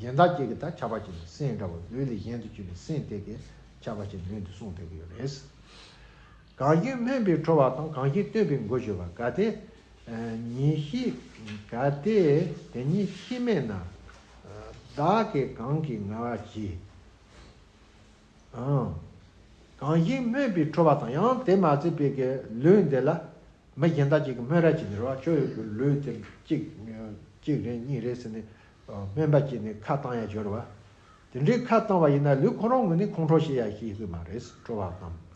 གཞན་དག་ཅིག་གིས་ད་ཆགས་པ་བྱེད་ནས་སེམས་འདྲ་བོ་ལུས་ལས་གཞན་དུ་གྱུར་ནས་སེམས་དེ་གིས་ཆགས་པ་བྱེད་ལུས་འདི་བསྲུང་བསྡད་ཀྱི་ཡོད་རེད། གང་ཞིག་སྨོན་པས་ཁྲོ་བ་དང་། གང་ཞིག་བསྟོད་པས་མགོ་གཞུ་བ། གལ་ཏེ་ཉིད་ཤི། གལ་ཏེ་དེ་ཉིད་ཤི་མེད་ན། བདག་གིས་གང་གིས་ངལ་བ་བྱེད། ཨང་། གང་ཞིག་སྨོན་པས་ཁྲོ་བ་དང་། ཡང་དེ་མ་ཚད་པའི་གི་ལུས་འདི་ལ་མི་གཞན་དག་ཅིག་གིས་སྨོན་ར་བྱས་ནས་རེད་བ། ཁྱོད་ཡོད་གི་ལུས་དེ་གཅིག་གཅིག་རེད་གཉིས་རེད་ཟེར་ནས་སྨོན་པ་བྱས་ནས་ཁ་བཏང་ཡ་ཡོད་རེད་བ། དེ་འདྲའི་ཁ་བཏང་བ་ཡིན་ན་ལུས་ཁོ་རང་ངོས་ནས་ཁོང་ཁྲོ་བྱེད་ཡ་ཞིག་ཡོད་གི་མ་རེད། ཁྲོ་བ་དང་།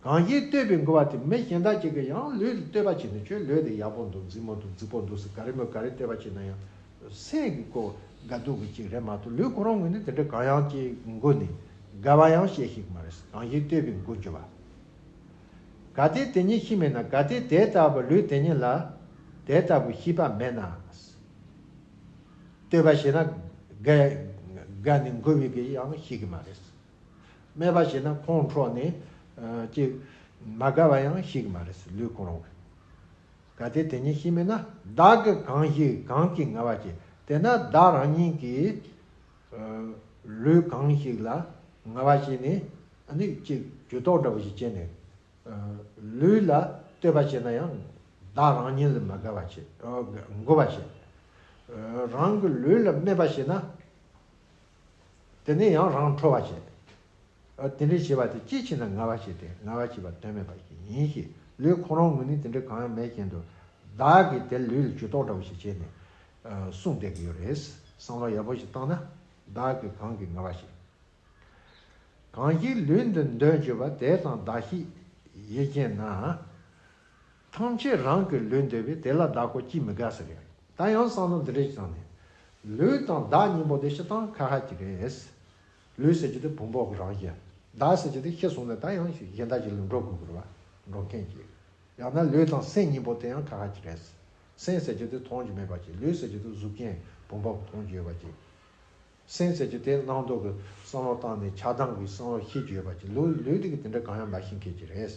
གང་ཞིག་བསྟོད་པས་མགོ་བ་དེ། མི་གཞན་དག་ཅིག་གིས་ཡང་ལུས་ལ་བསྟོད་པ་བྱས་ནས་ཁྱོད་ལུས་དེ་ཡག་པོ་འདུག་མཛེས་མོ་འདུག་རྫིག་པོ་འདུག་ཟེར་ག་རེ་མོ་ག་རེ་བསྟོད་པ་བྱས་ན་ཡང་སེམས་ཀྱི་ཁོ་དགའ་སྡུག་གི་ཅིག་རེད་མ་གཏོགས། ལུས་ཁོ་རང་ངོས་ནས་དེ་འདྲ་གང་ཡང་ཅིག་མགོ་ནས་དགའ་བ་ཡང་བཤད་ཤེས་ཀྱི་མ་རེད། གང་ཞིག་བསྟོད་པས་མགོ་འགྱུར་བ། གལ་ཏེ་དེ་ཉིད་ཤི་མེད་ན། གལ་ཏེ་དེ་ལྟ་བུ་ལུས་དེ་ཉིད་ལ་དེ་ལྟ་བུ་ཤི་བ་མེད་ན། བསྟོད་པ་བྱས་ན་དགའ་དགའ་ནས་མགོ་བའི་གི་ཡང་ཤི་གི་མ་རེད། སྨད་པ་བྱས་ན་ཁོང་ཁྲོ་ནས་ཨ་ཅིག་མ་དགའ་བ་ཡང་ཤི་གི་མ་རེད་ཟེར་ལུས་ཁོ་རང་གི། གལ་ཏེ་དེ་ཉིད་ཤི་མེད་ན། བདག་གིས་གང་ཞིག་གང་གིས་ངལ་བ་བྱེད། དེས་ན་བདག་རང་ཉིད་ཀྱིས་ཨ་ལུས་གང་ཞིག་ལ་ངལ་བ་བྱས་ནས་ཨ་ནི་ཅིག་ཇུས་གཏོགས་འདྲ་བོ་ཞིག་བྱས་ནས་ཨ་ལུས་ལ་བསྟོད་པ་བྱས་ན་ཡང་བདག་རང་ཉིད་ལ་མ་དགའ་བ་བྱེད། ཨ་མགུ་བ་བྱེད། ཨ་རང་གི་ལུས་ལ་སྨད་པ་བྱས་ན། དེ་ནས་ཡང་རང་ཁྲོ་བ་བྱེད། ཨ་དེ་འདྲའི་བྱེད་པ་དེ་ཅི་བྱས་ན་ངལ་བ་བྱེད་དེ། ངལ་བ་བྱེད་པ་དོན་མེད་པ་ཞིག་ཡིན་ཞེས། ལུས་ཁོ་རང་ངོས་ནས་དེ་འདྲ་གང་ཡང་མེད་བཞིན་དུ་བདག་གིས་དེ་ལུས་ལ་ཇུས་གཏོགས་འདྲ་བོ་ཞིག་བྱས་ནས་ཨ་གསུངས་བསྡད་ཀྱི་ཡོད་རེད། བསམ་བློ་ཡག་པོ་ཞིག་བཏང་ན། བདག་གིས་གང་གིས་ངལ་བ་བྱེད། གང་ཞིག་ལུས་འདི་འདོད་གྱུར་པ། དེ་དང་བདག་ཤི་ཡིད་བཞིན་ན། ཐམས་ཅད་རང་གི་ལུས་འདོད་པས། དེ་ལ་བདག་གོ་ཅིས་མི་དགའ་ཟེར་ཡ། ད་ཡང་བསམ་བློ་འདི་འདྲ་ཞིག་བཏང་ནས། ལུས་དང་བདག་གཉིས་པོ་དེ་སྤྱིར་བཏང་ཁ་ཁ་ཅིག་རེད། ལུས་ཟེར་གྱི་དེ་བུང་བུ་གི་རང་བཞིན། བདག་ཟེར་གྱི་དེ་ཤི་སོང་ནས་ད་ཡང་གཞན་དག་ཅིག་ལ་འགྲོ་དགོས་ཀྱི་རེད་བ། འགྲོ་མཁན་ཅིག། ཡང་ན་ལུས་དང་སེམས་གཉིས་པོ་དེ་ཡང་ཁ་ཁ་ཅིག་རེད། སེམས་ཟེར་གྱི་དེ་མཐོང་རྒྱུ་མེད་པ་ཅིག། ལུས་ཟེར་གྱི་དེ་གཟུགས་ཅན་བུང་བུ་མཐོང་རྒྱུ་ཡོད་པ་ཅིག། སེམས་ཟེར་གྱི་དེ་ནང་དུ་གི་བསམ་བློ་བཏང་ནས་ཆགས་སྡང་གི་བསམ་བློ་ཤེས་ཀྱི་ཡོད་པ་ཅིག། ལུས་ལུས་དེ་གི་དེ་འདྲ་གང་ཡང་མ་ཤེས་མཁན་ཅིག་རེད།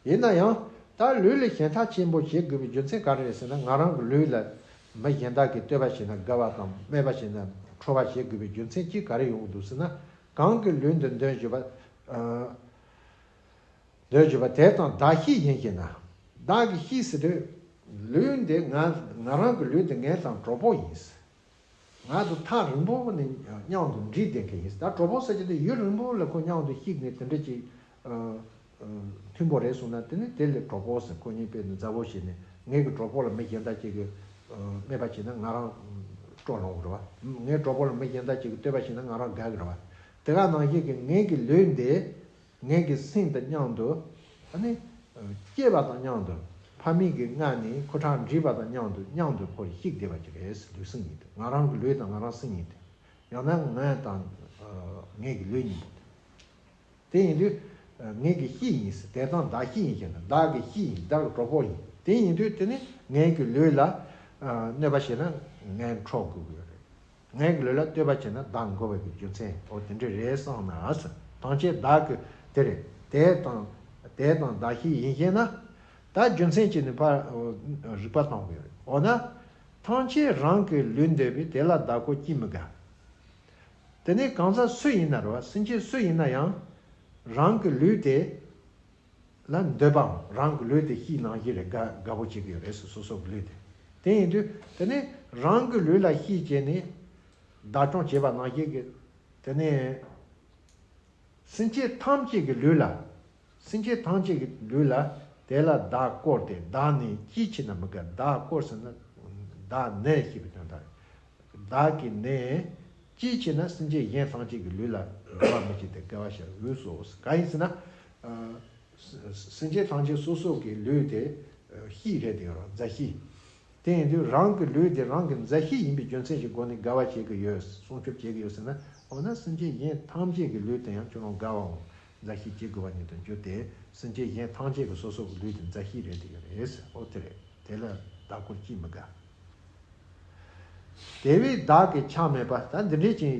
ཡིན་ན་ཡང་ད་ལུས་ལ་ཞེན་ཐག་ཆེན་པོ་བྱེད་དགོས་པའི་རྒྱུ་མཚན་ག་རེ་རེད་ཟེར་ན། ང་རང་གི་ལུས་ལ་མི་གཞན་དག་གིས་བསྟོད་པ་བྱས་ན་དགའ་བ་དང་། སྨད་པ་བྱས་ན་ཁྲོ་བ་བྱེད་དགོས་པའི་རྒྱུ་མཚན་གཅིག་ག་རེ་ཡོང་གི་འདུག་ཟེར་ན། གང་གི་ལུས་འདི་འདོད་གྱུར་པ། ཨ་འདོད་གྱུར་པ། དེ་དང་བདག་ཤི་ཡིད་བཞིན་ན། བདག་གིས་ཤི་ཟེར་དུས་ལུས་འདི་ང་ང་རང་གི་ལུས་འདི་ངའི་དང་གྲོགས་པོ་ཡིན། ང་དང་ཐག་རིང་པོ་ནས་མཉམ་དུ་འདྲེས་བསྡད་མཁན་ཡིན། ད་གྲོགས་པོ་ཟེར་གྱི་དེ་ཡུན་རིང་པོ་ལ་ཁོ་མཉམ་དུ་གཤིབས་ནས་དེ་འདྲ་ཅིག་ཨ་ཨ་མཐུན་པོ་རེད་སོང་ན། དེ་ནི་དེ་ལས་གྲོགས་པོ་ཟེར། ཁོ་གཉིས་དཔེ་ནི་མཛའ་བོ་བྱས་ནས། ངའི་གི་གྲོགས་པོ་ལ་མི་གཞན་དག་ཅིག་གིས་ཨ་སྨད་པ་བྱས་ན་ང་རང་སྤྲོ་ལངས་རེད་བ། ངའི་གྲོགས་པོ་ལ་མི་གཞན་དག་ཅིག་གིས་བསྟོད་པ་བྱས་ན་ང་རང་དགའ་གི་རེད་བ། དེ་ག་ནང་བཞིན་གྱི་ངའི་གི་ལུས་འདི། ངའི་གི་སེམས་དང་མཉམ་དུ། ཨ་ནི། སྐྱེས་པ་དང་མཉམ་དུ། ཕ་མའི་གི་མངལ་ནས་ཁུ་ཁྲག་འདྲེས་པ་དང་མཉམ་དུ་མཉམ་དུ་ཁོ་གཤིབས་བསྡད་པ་ཅིག་རེད། ལུས་སེམས་གཉིས་དེ། ང་རང་གི་ལུས་དང་ང་རང་སེམས་གཉིས་དེ། ཡང་ན་ང་དང་ངའི་གི་ལུས་གཉིས་པོ་དེ། དེ་ཡིན་དུས་ངའི་གི་ཤི་ཡིན་ཟེར། དེ་དང་བདག་ཤི་ཡིན་ཟེར་ན། བདག་གི་ཤི་ཡིན། བདག་གི་གྲོགས་པོ་ཡིན། དེ་ཡིན་དུས་དེ་ནི་ངའི་གི་ལུས་ལ་གནོད་པ་བྱས་ན་ངས་ཁྲོ་དགོས་ཀྱི་ཡོད་རེད། ངའི་གི་ལུས་ལ་ལྟོས་པ་བྱས་ན་བདག་འགོ་བའི་གི་རྒྱུ་མཚན་འོ་དེ་འདྲ་རེད་བསམ་ན་ཨ་ཟེར། ཐམས་ཅད་བདག་གི་དེ་རེད། དེ་དང་དེ་དང་བདག་ཤེས་ཡིན་ཞེ་ན། ད་རྒྱུ་མཚན་གཅིག་ནི་ཕར་རིག་པ་གཏོང་དགོས་རེད། འོ་ན་ཐམས་ཅད་རང་གི་ལུས་འདོད་པས་དེ་ལ་བདག་གོ་ཅིས་མི་དགའ། དེ་ནས་གང་ཟག་སུ་ཡིན་ན་རེད་བ། སེམས་ཅན་སུ་ཡིན་ན་ཡང་རང་གི་ལུས་དེ་ལ་འདོད་པའམ་རང་གི་ལུས་དེ་ཤི་ནང་བཞིན་རེད། དགའ་དགའ་པོ་བྱེད་ཀྱི་ཡོད་རེད། སོ་སོ་གི་ལུས་དེ། དེ་ཡིན་དུས་དེ་ནས་རང་གི་ལུས་ལ་ཤི་བྱས་ནས་བདག་སྐྱོང་བྱེད་པ་ནང་བཞིན་གྱི་དེ་ནས་སེམས་ཅན་ཐམས་ཅད་ཀྱི་ལུས་ལ། སེམས་ཅན་ཐམས་ཅད་ཀྱི་ལུས་ལ་དེ་ལ་བདག་བསྐོར་ཏེ་བདག་ནི་ཅིའི་ཕྱིར་ན་མི་དགའ། བདག་བསྐོར་ཟེར་ན་བདག་ནི་ཞེས་པའི་དོན་དག་རེད། བདག་གིས་ནི་ཅིའི་ཕྱིར་ན་སེམས་ཅན་གཞན་ཐམས་ཅད་ཀྱི་ལུས་ལ་དགའ་བ་མི་བྱེད་དེ་དགའ་བ་ཞེས་འོས་སོ། གང་ཡིན་ཟེར་ན། ཨ། སེམས་ཅན་ཐམས་ཅད་སོ་སོ་གི་ལུས་དེ་ཤི་རེད་དེ་ཡོད་རེད། མཛའ་ཤིས། དེ་ཡིན་དུས་རང་གི་ལུས་དེ་རང་གི་མཛའ་ཤིས་ཡིན་པའི་རྒྱུ་མཚན་གྱི་སྒོ་ནས་དགའ་བ་བྱེད་ཀྱི་ཡོད། སྲུང་སྐྱོབ་བྱེད་ཀྱི་ཡོད་ཟེར་ན། འོ་ན་སེམས་ཅན་གཞན་ཐམས་ཅད་ཀྱི་ལུས་དེ་ཡང་ཁྱོད་རང་དགའ་བའམ་མཛའ་ཤིས་བྱེད་དགོས་པ་ཉིད་དུ་འགྱུར་ཏེ། སེམས་ཅན་གཞན་ཐམས་ཅད་ཀྱི་སོ་སོ་གི་ལུས་དེ་མཛའ་ཤིས་རེད་དེ་ཡོད་རེད། འོ་དེ་རེད། དེ་ལ་བདག་བསྐོར་ཅིས་མི་དགའ། དེ་བས་བདག་གིས་ཆགས་མེད་པ། ད་འདི་འདྲས་ཀྱིས་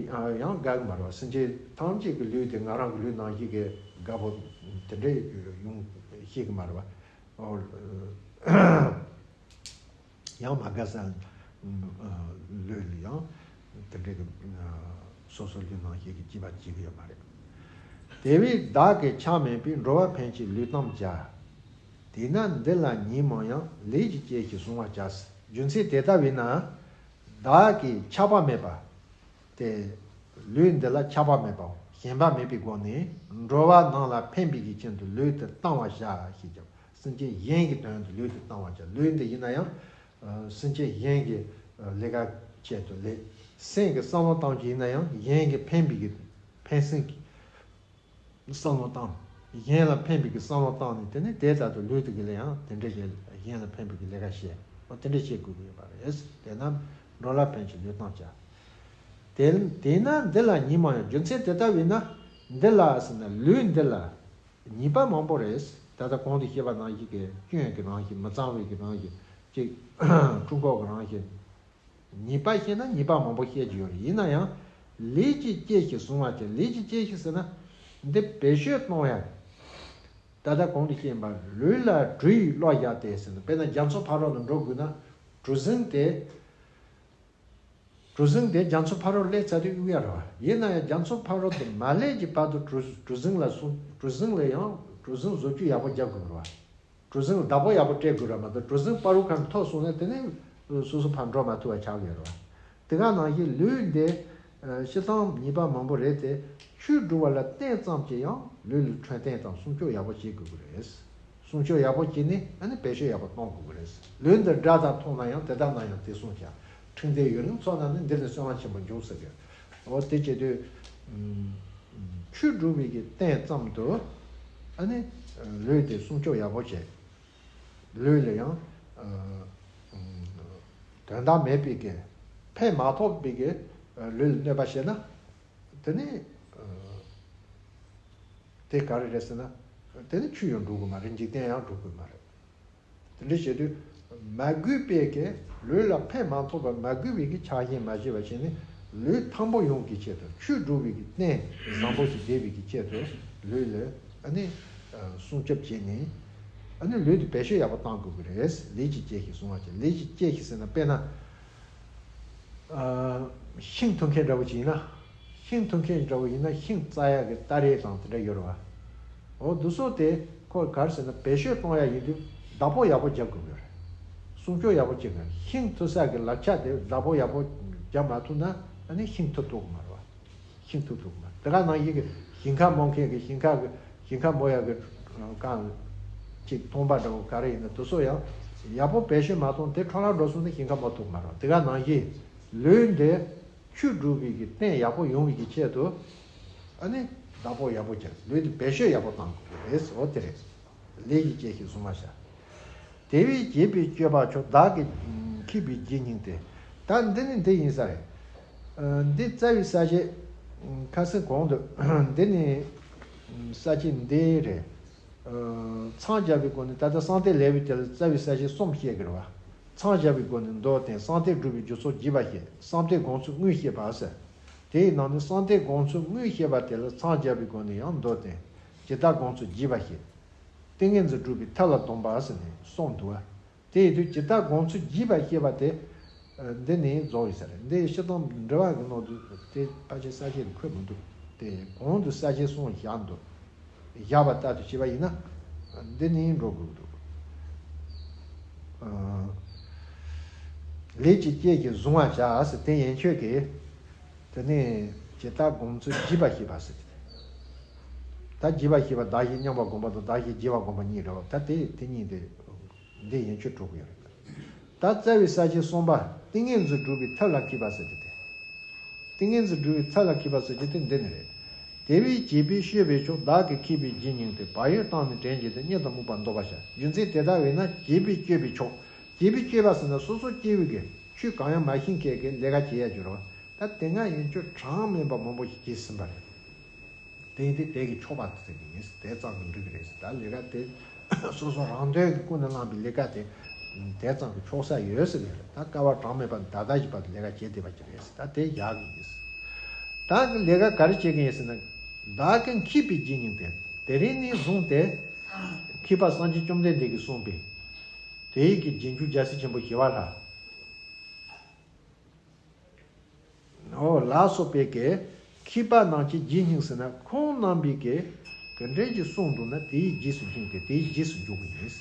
ཡང་དགའ་གི་མ་རེད་བ། སེམས་ཅན་ཐམས་ཅད་ཀྱི་ལུས་དེ་ང་རང་གི་ལུས་ནང་བཞིན་གྱི་དགའ་པོ་དེ་འདྲས་ཡོང་ཤེས་ཀྱི་མ་རེད་བ། ཨོ། ཡང་མ་དགའ་ས་ལུས་ལ་ཡང་དེ་འདྲས་ཀྱི་སོ་སོ་ལུས་ནང་བཞིན་གྱི་སྐྱིད་པ་སྐྱིད་ཀྱི་ཡོད་མ་རེད། དེ་བས་བདག་གིས་ཆགས་མེད་པའི། འགྲོ་བ་ཕན་ཕྱིར་ལུས་གཏམ་བྱ། དེས་ན་འདི་ལ་ཉིན་མང་ཡང་ལས་ཀྱི་སྐྱེ་ཞིང་གཟུང་བར་བྱ། རྒྱུ་མཚན་དེ་ལྟ་བས་ན། བདག་གིས་ཆགས་པ་མེད་པ། དེ། ལུས་འདི་ལ་ཆགས་པ་མེད་པའམ་ཞེན་པ་མེད་པའི་སྒོ་ནས་འགྲོ་བ་རྣམས་ལ་ཕན་པའི་གི་ཆེད་དུ་ལུས་འདི་གཏང་བར་བྱ་ཞེས་ཀྱང་སེམས་ཅན་གཞན་གྱི་དོན་དུ་ལུས་འདི་གཏང་བར་བྱ། ལུས་འདི་ཡིན་ན་ཡང་། ཨ། སེམས་ཅན་གཞན་གྱི་ཨ་ལས་ཀ་ཆེད་དུ་ལས། སེམས་ཀྱི་བསམ་བློ་གཏང་རྒྱུ་ཡིན་ན་ཡང་གཞན་གྱི་ཕན་པའི་གི་ཕན་སེམས་ཀྱི་བསམ་བློ་བཏང་། གཞན་ལ་ཕན་པའི་གི་བསམ་བློ་བཏང་ནས་དེ་ནས་དེ་ལྟར་དུ་ལུས་དེ་གི་ལ་ཡང་དེ་འདྲ་ཞིག་གཞན་ལ་ཕན་པའི་གི་ལས་ཀ་བྱེད། འོ་དེ་འདྲ་བྱེད་དགོས་ཀྱི་ཡོད་པ་རེད། དེས་ན་འགྲོ་བ་ལ་ཕན་ཕྱིར་ལུས་གཏམ་བྱ། དེ་དེས་ན་འདི་ལ་ཉིན་མང་ཡང་། རྒྱུ་མཚན་དེ་ལྟ་བས་ན། འདི་ལ་ཟེར་ན་ལུས་འདི་ལ་ཉེས་པ་མང་པོ་རེད། ད་ལྟ་གོང་དུ་བཤད་པ་ནང་བཞིན་གྱི་སྐྱོན་གྱི་རང་བཞིན། མི་གཙང་བའི་གི་རང་བཞིན། གཅིག་འཁྲུལ་འཁོར་གྱི་རང་བཞིན། ཉེས་པ་བཤད་ན་ཉེས་པ་མང་པོ་བཤད་ཀྱི་ཡོད་རེད། ཡིན་ན་ཡང་ལས་ཀྱི་སྐྱེ་ཞིང་གཟུང་བར་བྱ། ལས་ཀྱི་སྐྱེ་ཞིང་ཟེར་ན་འདི་བེད་སྤྱོད་གཏོང་ཡ། ད་ལྟ་གོང་དུ་བཤད་པ་ལུས་ལ་གྲུ་ཡིས་བློ་བཞག་སྟེ་ཟེར་ན། དཔེར་ན་རྒྱ་མཚོ་ཕ་རོལ་ལ་འགྲོ་དགོས་ན་གྲུ་གཟིངས་དེ། གྲུ་གཟིངས་དེ་རྒྱ་མཚོ་ཕ་རོལ་སླེབས་ཚར་དུས་གཡུག་ཡ་རེད་བ། ཡིན་ན་ཡང་རྒྱ་མཚོ་ཕ་རོལ་དུ་མ་སླེབས་ཀྱི་བར་དུ་གྲུ་གྲུ་གཟིངས་ལ་སོང་། གྲུ་གཟིངས་ལ་ཡང་གྲུ་གཟིངས་བཟོ་བཅོས་ཡག་པོ་རྒྱག་དགོས་རེད་བ། གྲུ་གཟིངས་ལ་བདག་པོ་ཡག་པོ་སྤྲད་དགོས་ར་མ་གཏོགས་གྲུ་གཟིངས་བར་དུ་ཁ་ནས་ཐོར་སོང་ན་དེ་ནས་སོ་སོ་ཕར་འགྲོ་མ་ཐུབ་པ་ཆགས་ཀྱི་རེད་བ། དེ་ག་ནང་བཞིན་ལུས་འདི་ཤི་ཐང་ཉེས་པ་མང་པོ་རེད་དེ། ཆོས་སྒྲུབ་པ་ལ་བརྟེན་ཙམ་གྱིས་ཡང་ལུས་ལ་འཕྲོད་བསྟེན་དང་སྲུང་སྐྱོབ་ཡག་པོ་བྱེད་དགོས་ཀྱི་རེད། སྲུང་སྐྱོབ་ཡག་པོ་བྱས་ནས་ཨ་ནི་བེད་སྤྱོད་ཡག་པོ་གཏོང་དགོས་ཀྱི་རེད། ལུས་འདི་དགྲ་དང་མཐུན་ན་ཡང་དེ་དག་ན་ཡང་དེ་སྲུང་བྱ། འཕྲིན་ལས་ཡུན་རིང་ཚོགས་ན་ནི་འདི་ནི་གསོན་བ་ཆེན་པོ་འབྱུང་ཟེར་གི། འོ་དེ་བྱེད་དུས། ཆོས་སྒྲུབ་པའི་གི་རྟེན་ཙམ་དུ། ཨ་ནི་ལུས་དེ་སྲུང་སྐྱོབ་ཡག་པོ་བྱེད། ལུས་ལ་ཡང་། དོན་དག་མེད་པའི་གི། ཕན་མ་ཐོགས་པའི་གི་ལུས་ལ་གནོད་པ་བྱས་ན། དེ་ནི། དེ་ག་རེ་རེད་ཟེར་ན། དེ་ནི་ཆོས་ཡང་སྒྲུབ་དགོས་མ་རེད། འཇིག་རྟེན་ཡང་སྒྲུབ་དགོས་མ་རེད། དེ་འདྲ་བྱེད་དུས་མ་གུས་པའི་གི་ལུས་ལ་ཕན་མ་ཐོགས་པར་མ་གུས་པའི་གི་ཆགས་ཞེན་མ་བྱེད་པ་བྱས་ནས་ལུས་ཐང་པོ་ཡོང་གི་ཆེད་དུ། ཆོས་སྒྲུབ་པའི་གི་རྟེན་བཟང་པོ་ཞིག་བསྡད་པའི་གི་ཆེད་དུ་ལུས་ལ་ཨ་ནི་སྲུང་སྐྱོབ་བྱས་ནས་ཨ་ནི་ལུས་དེ་བེད་སྤྱོད་ཡག་པོ་གཏང་དགོས་ཀྱི་རེད། ལས་ཀྱི་སྐྱེ་ཞིང་གཟུང་བར་བྱ། ལས་ཀྱི་སྐྱེ་ཞིང་ཟེར་ན་དཔེར་ན། ཤིང་འཐུ་མཁན་འདྲ་བོ་ཅིག་ཡིན་ན། ཤིང་འཐུ་མཁན་འདྲ་བོ་ཡིན་ན་ཤིང་བཙའ་ཡག་གི་སྟ་རེ་དང་དེ་འདྲ་ཡོད་རེད་བ། འོ་འདི་ཚོ་དེ་ཁོ་ག་རེ་ཟེར་ན་བེད་སྤྱོད་གཏོང་ཡག་ཡིན་དུས་བདག་པོ་ཡག་པོ་རྒྱབ་དགོས་ཀྱི་རེད། སྲུང་སྐྱོབ་ཡག་པོ་བྱེད་དགོས། ཤིང་འཐུ་ས་གི་ལག་ཆ་དེ་བདག་པོ་ཡག་པོ་རྒྱབ་མ་ཐུབ་ན་ཨ་ནི་ཤིང་འཐུ་ཐུབ་ཀྱི་མ་རེད་བ། ཤིང་འཐུ་ཐུབ་ཀྱི་མ་རེད། དེ་ག་ནང་བཞིན་གི་ཞིང་ཁ་རྨོ་མཁན་གི་ཞིང་ཁ་གི་ཞིང་ཁ་རྨོ་ཡག་གི་རྐང་གཅིག་ཐོང་པ་འདྲ་བོ་ག་རེ་ཡིན་ན་དེ་ཚོ་ཡང་ཡག་པོ་བེད་སྤྱོད་མ་གཏོང་དེ་འཕྲོ་བརླག་འགྲོ་སོང་ན་ཞིང་ཁ་རྨོ་ཐུབ་ཀྱི་མ་རེད། དེ་ག་ནང་བཞིན་ལུས་འདི། ཆོས་སྒྲུབ་པའི་གི་རྟེན་ཡག་པོ་ཡོང་བའི་གི་ཆེད་དུ། ཨ་ནི་བདག་པོ་ཡག་པོ་བྱས། ལུས་དེ་བེད་སྤྱོད་ཡག་པོ་གཏང་དགོས་རེད། འོ་དེ་རེད། ལས་ཀྱི་སྐྱེ་ཞིང་གཟུང་བར་བྱ། དེ་བས་བྱས་པའི་སྤྱོད་པ་མཆོག་བདག་གིས་མཁས་པའི་རྗེ་སྙིང་ཏེ། ད་འདི་ནི་འདི་ཡིན་ས་རེད། འདི་རྩ་བའི་ས་བཅད། ཁ་སང་གོང་དུ་འདི་ནི་ས་བཅད་འདི་རེད། མཚམས་སྦྱར་བའི་སྒོ་ནས་ད་ལྟ་གསང་བསྟོད་ལེའུ་དེ་ལ་རྩ་བའི་ས་བཅད་གསུམ་བཤད་ཀྱི་རེད་བ། མཚམས་བཞག་པའི་སྒོ་ནས་མདོར་བསྟན། བསམ་གཏན་སྒྲུབ་པའི་རྒྱུ་ཚོགས་རྒྱས་པར་བཤད། བསམ་གཏན་སྒོམ་ཚུལ་དངོས་བཤད་པ་ཟེར། དེའི་ནང་ནས་བསམ་གཏན་སྒོམ་ཚུལ་དངོས་བཤད་པ་དེ་ལ་མཚམས་བཞག་པའི་སྒོ་ནས་ཡང་མདོར་བསྟན། ཇི་ལྟར་སྒོམ་ཚུལ་རྒྱས་པར་བཤད། ཏིང་ངེ་འཛིན་སྒྲུབ་པའི་ཐབས་ལ་གདམས་པ་ཟེར་ནས་གསུངས་འདུག་བ། དེ་ཡིན་དུས་ཇི་ལྟར་སྒོམ་ཚུལ་རྒྱས་པར་བཤད་པ་དེ། ཨ། འདི་ནས་རྫོགས་ཡོད་ས་རེད། འདི་སྤྱིར་བཏང་འགྲེལ་པ་གི་ནང་དུ་དེ་ཕལ་ཆེར་གསལ་བཤད་དུ་འཁོད་མི་འདུག་དེ་གོང་དུ་གསལ་བཤད་གསུངས་བཞག་འདུག་བཞག་པ་ལྟར་དུ་བྱས་པ་ཡིན་ན། འདི་ནས་འགྲོ་དགོས་འདུག་ཨ། ལས་ཀྱི་སྐྱེས་ཀྱིས་གཟུང་བར་བྱ་ཟེར། དེ་ཡན་ཆོད་ཀྱིས། དེ་ནས་ཇི་ལྟར་སྒོམ་ཚུལ་རྒྱས་པར་བཤད་པ་ཟེར། ད་རྒྱས་པར་བཤད་པ་བདག་གཞན་མཉམ་པར་སྒོམ་པ་དང་བདག་གཞན་རྒྱས་པར་སྒོམ་པ་གཉིས་རེད་བ། ད་དེ་དེ་གཉིས་དེ། འདི་ཡན་ཆོད་གྲུབ་ཀྱི་ཡོད་རེད། ད་རྩ་བའི་ས་བཅད་གསུམ་པ། ཏིང་ངེ་འཛིན་སྒྲུབ་པའི་ཐབས་ལ་མཁས་པ་ཟེར་རྒྱུ་དེ། ཏིང་ངེ་འཛིན་སྒྲུབ་པའི་ཐབས་ལ་མཁས་པ་ཟེར་རྒྱུ་དེ་འདི་ནི་རེད། དེ་བས་བྱས་པས་སྤྱོད་པས་ཆོག་བདག་གིས་མཁས་པའི་རྗེས་སྙེགས་ཏེ། བག་ཡོད་བཏང་ནས་དྲན་བྱས་ཏེ། རྙེད་དང་རྨུགས་པ་བཟློག་པར་བྱ། རྒྱུ་མཚན་དེ་ལྟ་བས་ན། བྱས་པས་སྤྱོད་པས་ཆོག་བྱས་པས་སྤྱོད་པ་ཟེར་ན་སོ་སོ་སྐྱེ་བོ་གིས་ཆོས་གང་ཡང་མ་ཤེས་མཁན་གྱིས་ལས་ཀ་བྱེད་ཡ་རྒྱུ་རེད་བ། ད་དེ་སྔ་ཡན་ཆོད་གྲངས་མེད་པ་མང་པོ་ཞིག་བྱས་ཟིན་པ་རེད། དེ་ཡིན་དུས་དེ་གིས་ཆོག་པ་ཟེར་གྱི་ཡིན། དེ་ཙམ་གྱིས་འགྲིག་གི་རེད་ཟེར། ད་ལས་ཀ་དེ་སོ་སོ་རང་དོན་གྱི་ཀུན་ནས་བསླངས་པའི་ལས་ཀ་དེ་དེ་ཙམ་གྱིས་ཆོག་ས་ཡོད་ཟེར་གྱི་རེད། ད་སྐལ་བ་གྲངས་མེད་པ་ད་ལྟ་བཞིན་པ་ལས་ཀ་བྱེད་བསྡད་པ་ཅིག་རེད་ཟེར། ད་དེ་བཞག་གི་ཡིན་ཟེར། ད་གི་ལས་ཀ་ག་རེ་བྱེད་ཀྱི་ཡིན་ཟེར་ན། བདག་གིས་མཁས་པའི་རྗེས་སྙེགས་ཏེ། དེ་རིང་ནས་བཟུང་སྟེ་མཁས་པ་སངས་རྒྱས་བཅོམ་ལྡན་འདས་ཀྱིས་གསུངས་པའི་དེ་ཡི་གི་རྗེས་འཇུག་རྒྱལ་སྲས་ཆེན་པོ་ཞི་བ་ལྷ། འོ། ལ་སོགས་པའི་གི་མཁས་པ་རྣམས་ཀྱི་རྗེས་སྙེགས་ཟེར་ན། ཁོང་རྣམ་པའི་གི་ག་འདྲ་ཞིག་གསུངས་འདུག་ན། དེའི་རྗེས་སུ་སྙེགས་ཏེ་དེའི་རྗེས་སུ་འཇུག་གི་ཡིན།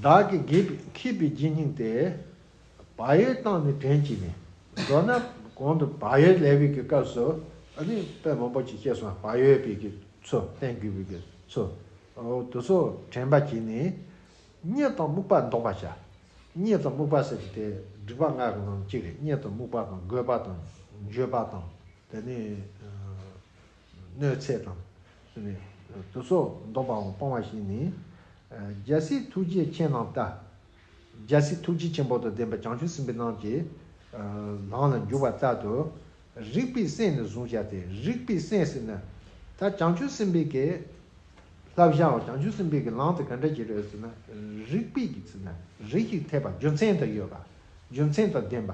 བདག་གིས་དགེ་བའི་མཁས་པའི་རྗེས་སྙེགས་ཏེ། བག་ཡོད་བཏང་ནས་དྲན་བྱས་ནས། མདོར་ན་གོང་དུ་བག་ཡོད་ལབ་པའི་གི་སྐབས་སུ་ཨ་ནི་དཔེ་མང་པོ་ཅིག་བཤད་སོང་། བག་ཡོད་པའི་གི་ཚུལ། བསྟེན་དགོས་པའི་གི་ཚུལ། འོ། དེ་ཚོ་དྲན་པ་བྱས་ནས། རྙེད་དང་རྨུགས་པ་བཟློག་པར་བྱ། རྙེད་དང་རྨུགས་པ་ཟེར་གྱི་དེ་སྒྲིབ་པ་ལྔ་གི་ནང་གཅིག་རེད། རྙེད་དང་རྨུགས་པ་དང་རྒོད་པ་དང་འགྱོད་པ་དང་། དེ་ནས་གནོད་འཚེ་དང་། དེ་ནས་དེ་ཚོ་བཟློག་པའམ་སྤང་བ་ཞིག་ནི། རྒྱལ་སྲས་ཐུགས་རྗེ་ཆེ་རྣམས་ལྟ། རྒྱལ་སྲས་ཐུགས་རྗེ་ཆེན་པོ་དང་ལྡན་པ་བྱང་ཆུབ་སེམས་དཔའ་རྣམས་ཀྱི་ལམ་ལ་འཇུག་པ་ལྟར་དུ། རིག་པའི་སེམས་ནི་གཟུང་བྱ་སྟེ། རིག་པའི་སེམས་ཟེར་ན། ད་བྱང་ཆུབ་སེམས་དཔའི་གི་བསླབ་བྱའམ་བྱང་ཆུབ་སེམས་དཔའི་གི་ལམ་དེ་ག་འདྲ་ཅིག་རེད་ཟེར་ན། རིག་པའི་གི་ཟེར་ན་རིགས་ཤིག་འཐད་པ། རྒྱུ་མཚན་དང་ཡོད་པ། རྒྱུ་མཚན་དང་ལྡན་པ།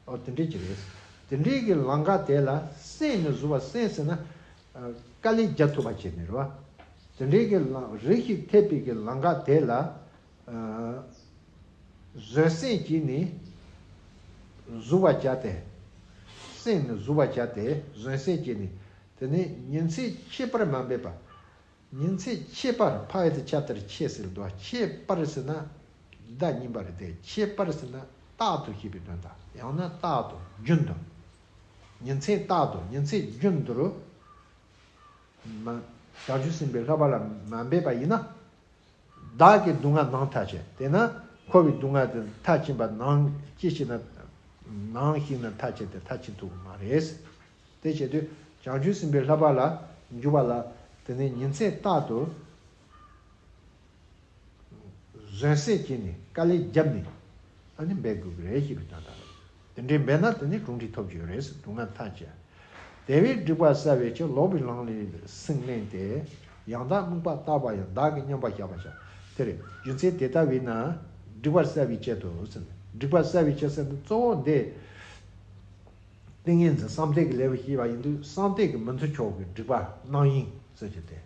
འོ། དེ་འདྲའི་ཅིག་རེད། དེ་འདྲའི་གི་ལམ་ཁ་དེ་ལ་སེམས་ནི་གཟུང་བ། སེམས་ཟེར་ན། ཨ། དཀའ་ལས་རྒྱག་ཐུབ་པ་བྱས་ནས་རེད་བ། དེ་འདྲའི་གི་ལམ། རིགས་ཤིག་འཐད་པའི་གི་ལམ་ཁ་དེ་ལ། ཨ། བཟོད་བསྲན་བྱས་ནས་གཟུང་བར་བྱ་སྟེ། སེམས་ནི་གཟུང་བར་བྱ་སྟེ་བཟོད་བསྲན་བྱས་ནས། དེ་ནས་ཉིན་མཚན་ཁྱད་པར་མ་འབད་པར། ཉིན་མཚན་ཁྱད་པར། ཕ་ཡ་བཏགས་ཕྱ་ཏ་རི་ཁྱད་ཟེར་འདུག་ཁྱད་པར་ཟེར་ན་བརྡ་གཉིས་པ་རེད་དེ། ཁྱད་པར་ཟེར་ན་རྟག་ཏུ་ཞེས་པའི་དོན་དང་། ཡང་ན་རྟག་ཏུ་རྒྱུན་དུ། ཉིན་མཚན་རྟག་ཏུ། ཉིན་མཚན་རྒྱུན་དུ་རུ། མ། བྱང་ཆུབ་སེམས་དཔའི་བསླབ་པ་ལ་མ་འབད་པ་ཡིན་ན། བདག་གི་སྡུག་བསྔལ་ནང་མཐའ་ཅན། དེས་ན་འཁོར་བའི་སྡུག་བསྔལ་དེ་མཐའ་ཕྱིན་པ་ནང་ཅི་ཞིག་ན། ནང་ཞིག་ན་མཐའ་ཅན་ཏེ་མཐའ་ཕྱིན་ཐུབ་ཀྱི་མ་རེད། དེ་བྱེད་དུས་བྱང་ཆུབ་སེམས་དཔའི་བསླབ་པ་ལ་འཇུག་པ་ལ། དེ་ནས་ཉིན་མཚན་རྟག་ཏུ་བཟོད་བསྲན་བྱས་ནས་དཀའ་ལས་བརྒྱབ་ནས་ཨ་ནི་འབད་དགོས་ཀྱི་རེད་ཞེས་པའི་དོན་དག་རེད། དེ་འདྲའི་འབད་ན་དེ་ནི་གྲུབ་འབྲས་ཐོབ་ཀྱི་ཡོད་རེད། སྡུག་བསྔལ་མཐའ་ཅན། དེ་བས་སྒྲིབ་པ་བསལ་བའི་ཕྱིར། ལོག་པའི་ལམ་ལས་སེམས་བླངས་ཏེ། ཡང་དག་རྨུགས་པ་བརྟག་པ་ཡང་། བདག་གིས་མཉམ་པར་བཞག་པར་བྱ། དེ་རེད། རྒྱུ་མཚན་དེ་ལྟ་བས་ན་སྒྲིབ་པ་བསལ་བའི་ཆེད་དུ་ཟེར། སྒྲིབ་པ་བསལ་བའི་ཕྱིར་ཟེར་ན་གཙོ་བོ་འདི། ཏིང་ངེ་འཛིན་བསམ་གཏན་གྱི་ལེའུ་བཤད་པ་ཡིན་དུས་བསམ་གཏན་གྱི་མི་མཐུན་ཕྱོགས་ཀྱི་སྒྲིབ་པ་རྣམ་གཡེང་ཟེར་གྱི་དེ།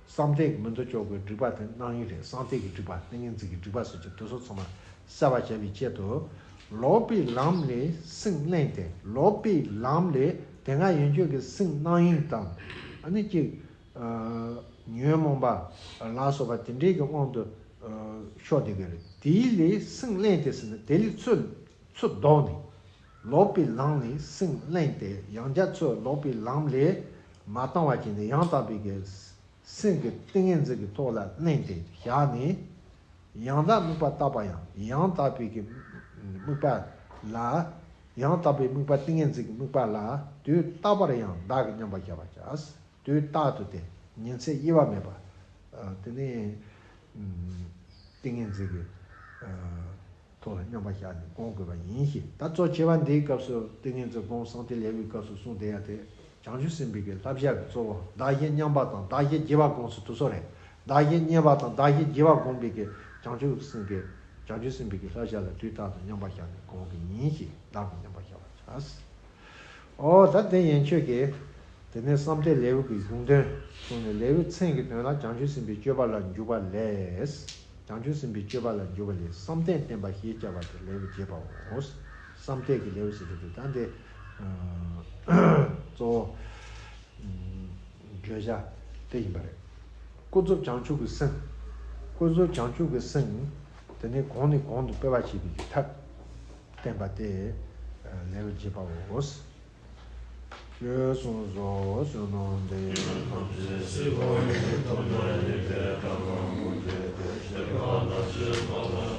བསམ་གཏན་གྱི་མི་མཐུན་ཕྱོགས་ཀྱི་སྒྲིབ་པ་དེ་རྣམ་གཡེང་རེད། བསམ་གཏན་གྱི་སྒྲིབ་པ། ཏིང་ངེ་འཛིན་གྱི་སྒྲིབ་པ་ཟེར་གྱི་དེ་ཚོ་ཚང་མ་བསལ་བར་བྱ་བའི་ཆེད་དུ། ལོག་པའི་ལམ་ལས་སེམས་བླངས་ཏེ། ལོག་པའི་ལམ་ལས་དེ་སྔ་ཡན་ཆོད་ཀྱི་སེམས་རྣམ་གཡེང་དང་། ཨ་ནི་ཅིག་ཨ། ཉོན་མོངས་པ་ལ་སོགས་པ་དེ་འདྲའི་གི་དབང་དུ། ཨ། ཤོར་བསྡད་ཀྱི་རེད། དེའི་ལས་སེམས་བླངས་ཏེ་ཟེར་ན་དེ་ལས་ཚུར་ཚུར་ལྡོག་ནས། ལོག་པའི་ལམ་ལས་སེམས་བླངས་ཏེ། ཡང་བསྐྱར་ཚུར་ལོག་པའི་ལམ་ལས་མ་བཏང་བ་བྱས་ནས་ཡང་དག་པའི་གི་སེམས་ཀྱི་ཏིང་ངེ་འཛིན་གྱི་ཐོག་ལ་བླངས་ཏེ་བཞག་ནས། ཡང་དག་རྨུགས་པ་བརྟག་པ་ཡང་། ཡང་དག་པའི་གི་རྨུགས་པ་ལ། ཡང་དག་པའི་རྨུགས་པ། ཏིང་ངེ་འཛིན་གྱི་རྨུགས་པ་ལ། དུས་རྟག་པར་ཡང་བདག་གིས་མཉམ་པར་བཞག་པར་བྱ། དུས་རྟག་ཏུ་དེ་ཉིན་མཚན་དབྱེ་བ་མེད་པ། ཨ། དེ་ནས། ཨ། ཏིང་ངེ་འཛིན་གྱི། ཨ། ཐོག་ལ་མཉམ་པར་བཞག་ནས་སྒོམ་དགོས་པ་ཡིན་ཞེས། ད་གཙོ་ཆེ་བ་འདིའི་སྐབས་སུ་ཏིང་ངེ་འཛིན་སྒོམ་བསམ་གཏན་ལེའུའི་སྐབས་སུ་གསུངས་བསྡད་ཡ་དེ། བྱང་ཆུབ་སེམས་དཔའི་གི་བསླབ་བྱ་གི་གཙོ་བོ་བདག་གཞན་མཉམ་པ་དང་བདག་གཞན་བརྗེ་བ་སྒོམ་ཚུལ་དེ་ཚོ་རེད། བདག་གཞན་མཉམ་པ་དང་བདག་གཞན་བརྗེ་བ་སྒོམ་པའི་གི་བྱང་ཆུབ་སེམས་ཀྱི་བྱང་ཆུབ་སེམས་དཔའི་གི་བསླབ་བྱ་ལ་དུས་རྟག་ཏུ་མཉམ་པར་བཞག་ནས་སྒོམ་གྱི་ཡིན་ཞེས་བདག་གིས་མཉམ་པར་བཞག་པར་བྱ། ཨོ་ད་དེ་ཡན་ཆོད་ཀྱིས་དེ་ནས་བསམ་གཏན་ལེའུ་གི་གཞུང་དོན་གསུངས་ནས། ལེའུའི་མཚན་གྱི་དོན་ལ་བྱང་ཆུབ་སེམས་དཔའི་སྤྱོད་པ་ལ་འཇུག་པ་ལས། བྱང་ཆུབ་སེམས་དཔའི་སྤྱོད་པ་ལ་འཇུག་པ་ལས་བསམ་གཏན་བསྟན་པ་ཞེས་བྱ་བ་དེ་ལེའུ་བརྒྱད་པའོ། བསམ་གཏན་གྱི་ལེའུ་ཟེར་གྱི་འདུག་ད་འདི་གཙོ་བོ་བརྗོད་བྱ་དེ་ཡིན་པ་རེད། ཀུན་རྫོབ་བྱང་ཆུབ་ཀྱི་སེམས། ཀུན་རྫོབ་བྱང་ཆུབ་ཀྱི་སེམས། དེ་ནི་གོང་ནས་གོང་དུ་སྤེལ་བར་བྱེད་པའི་ཐབས་བསྟན་པ་སྟེ། ལེའུ་བརྒྱད་པའོ། ཞེས་གསུངས་སོ། བསོད་ནམས་འདི་ཡིས་ཐམས་ཅད་གཟིགས་པ་ཉིད། ཐམས་ཅད་གཟིགས་པའི་ཐབས་ལ་མངོན་གྱུར་ཏེ། ཤེས་རབ་སློབ་པའི་ཕ་རོལ་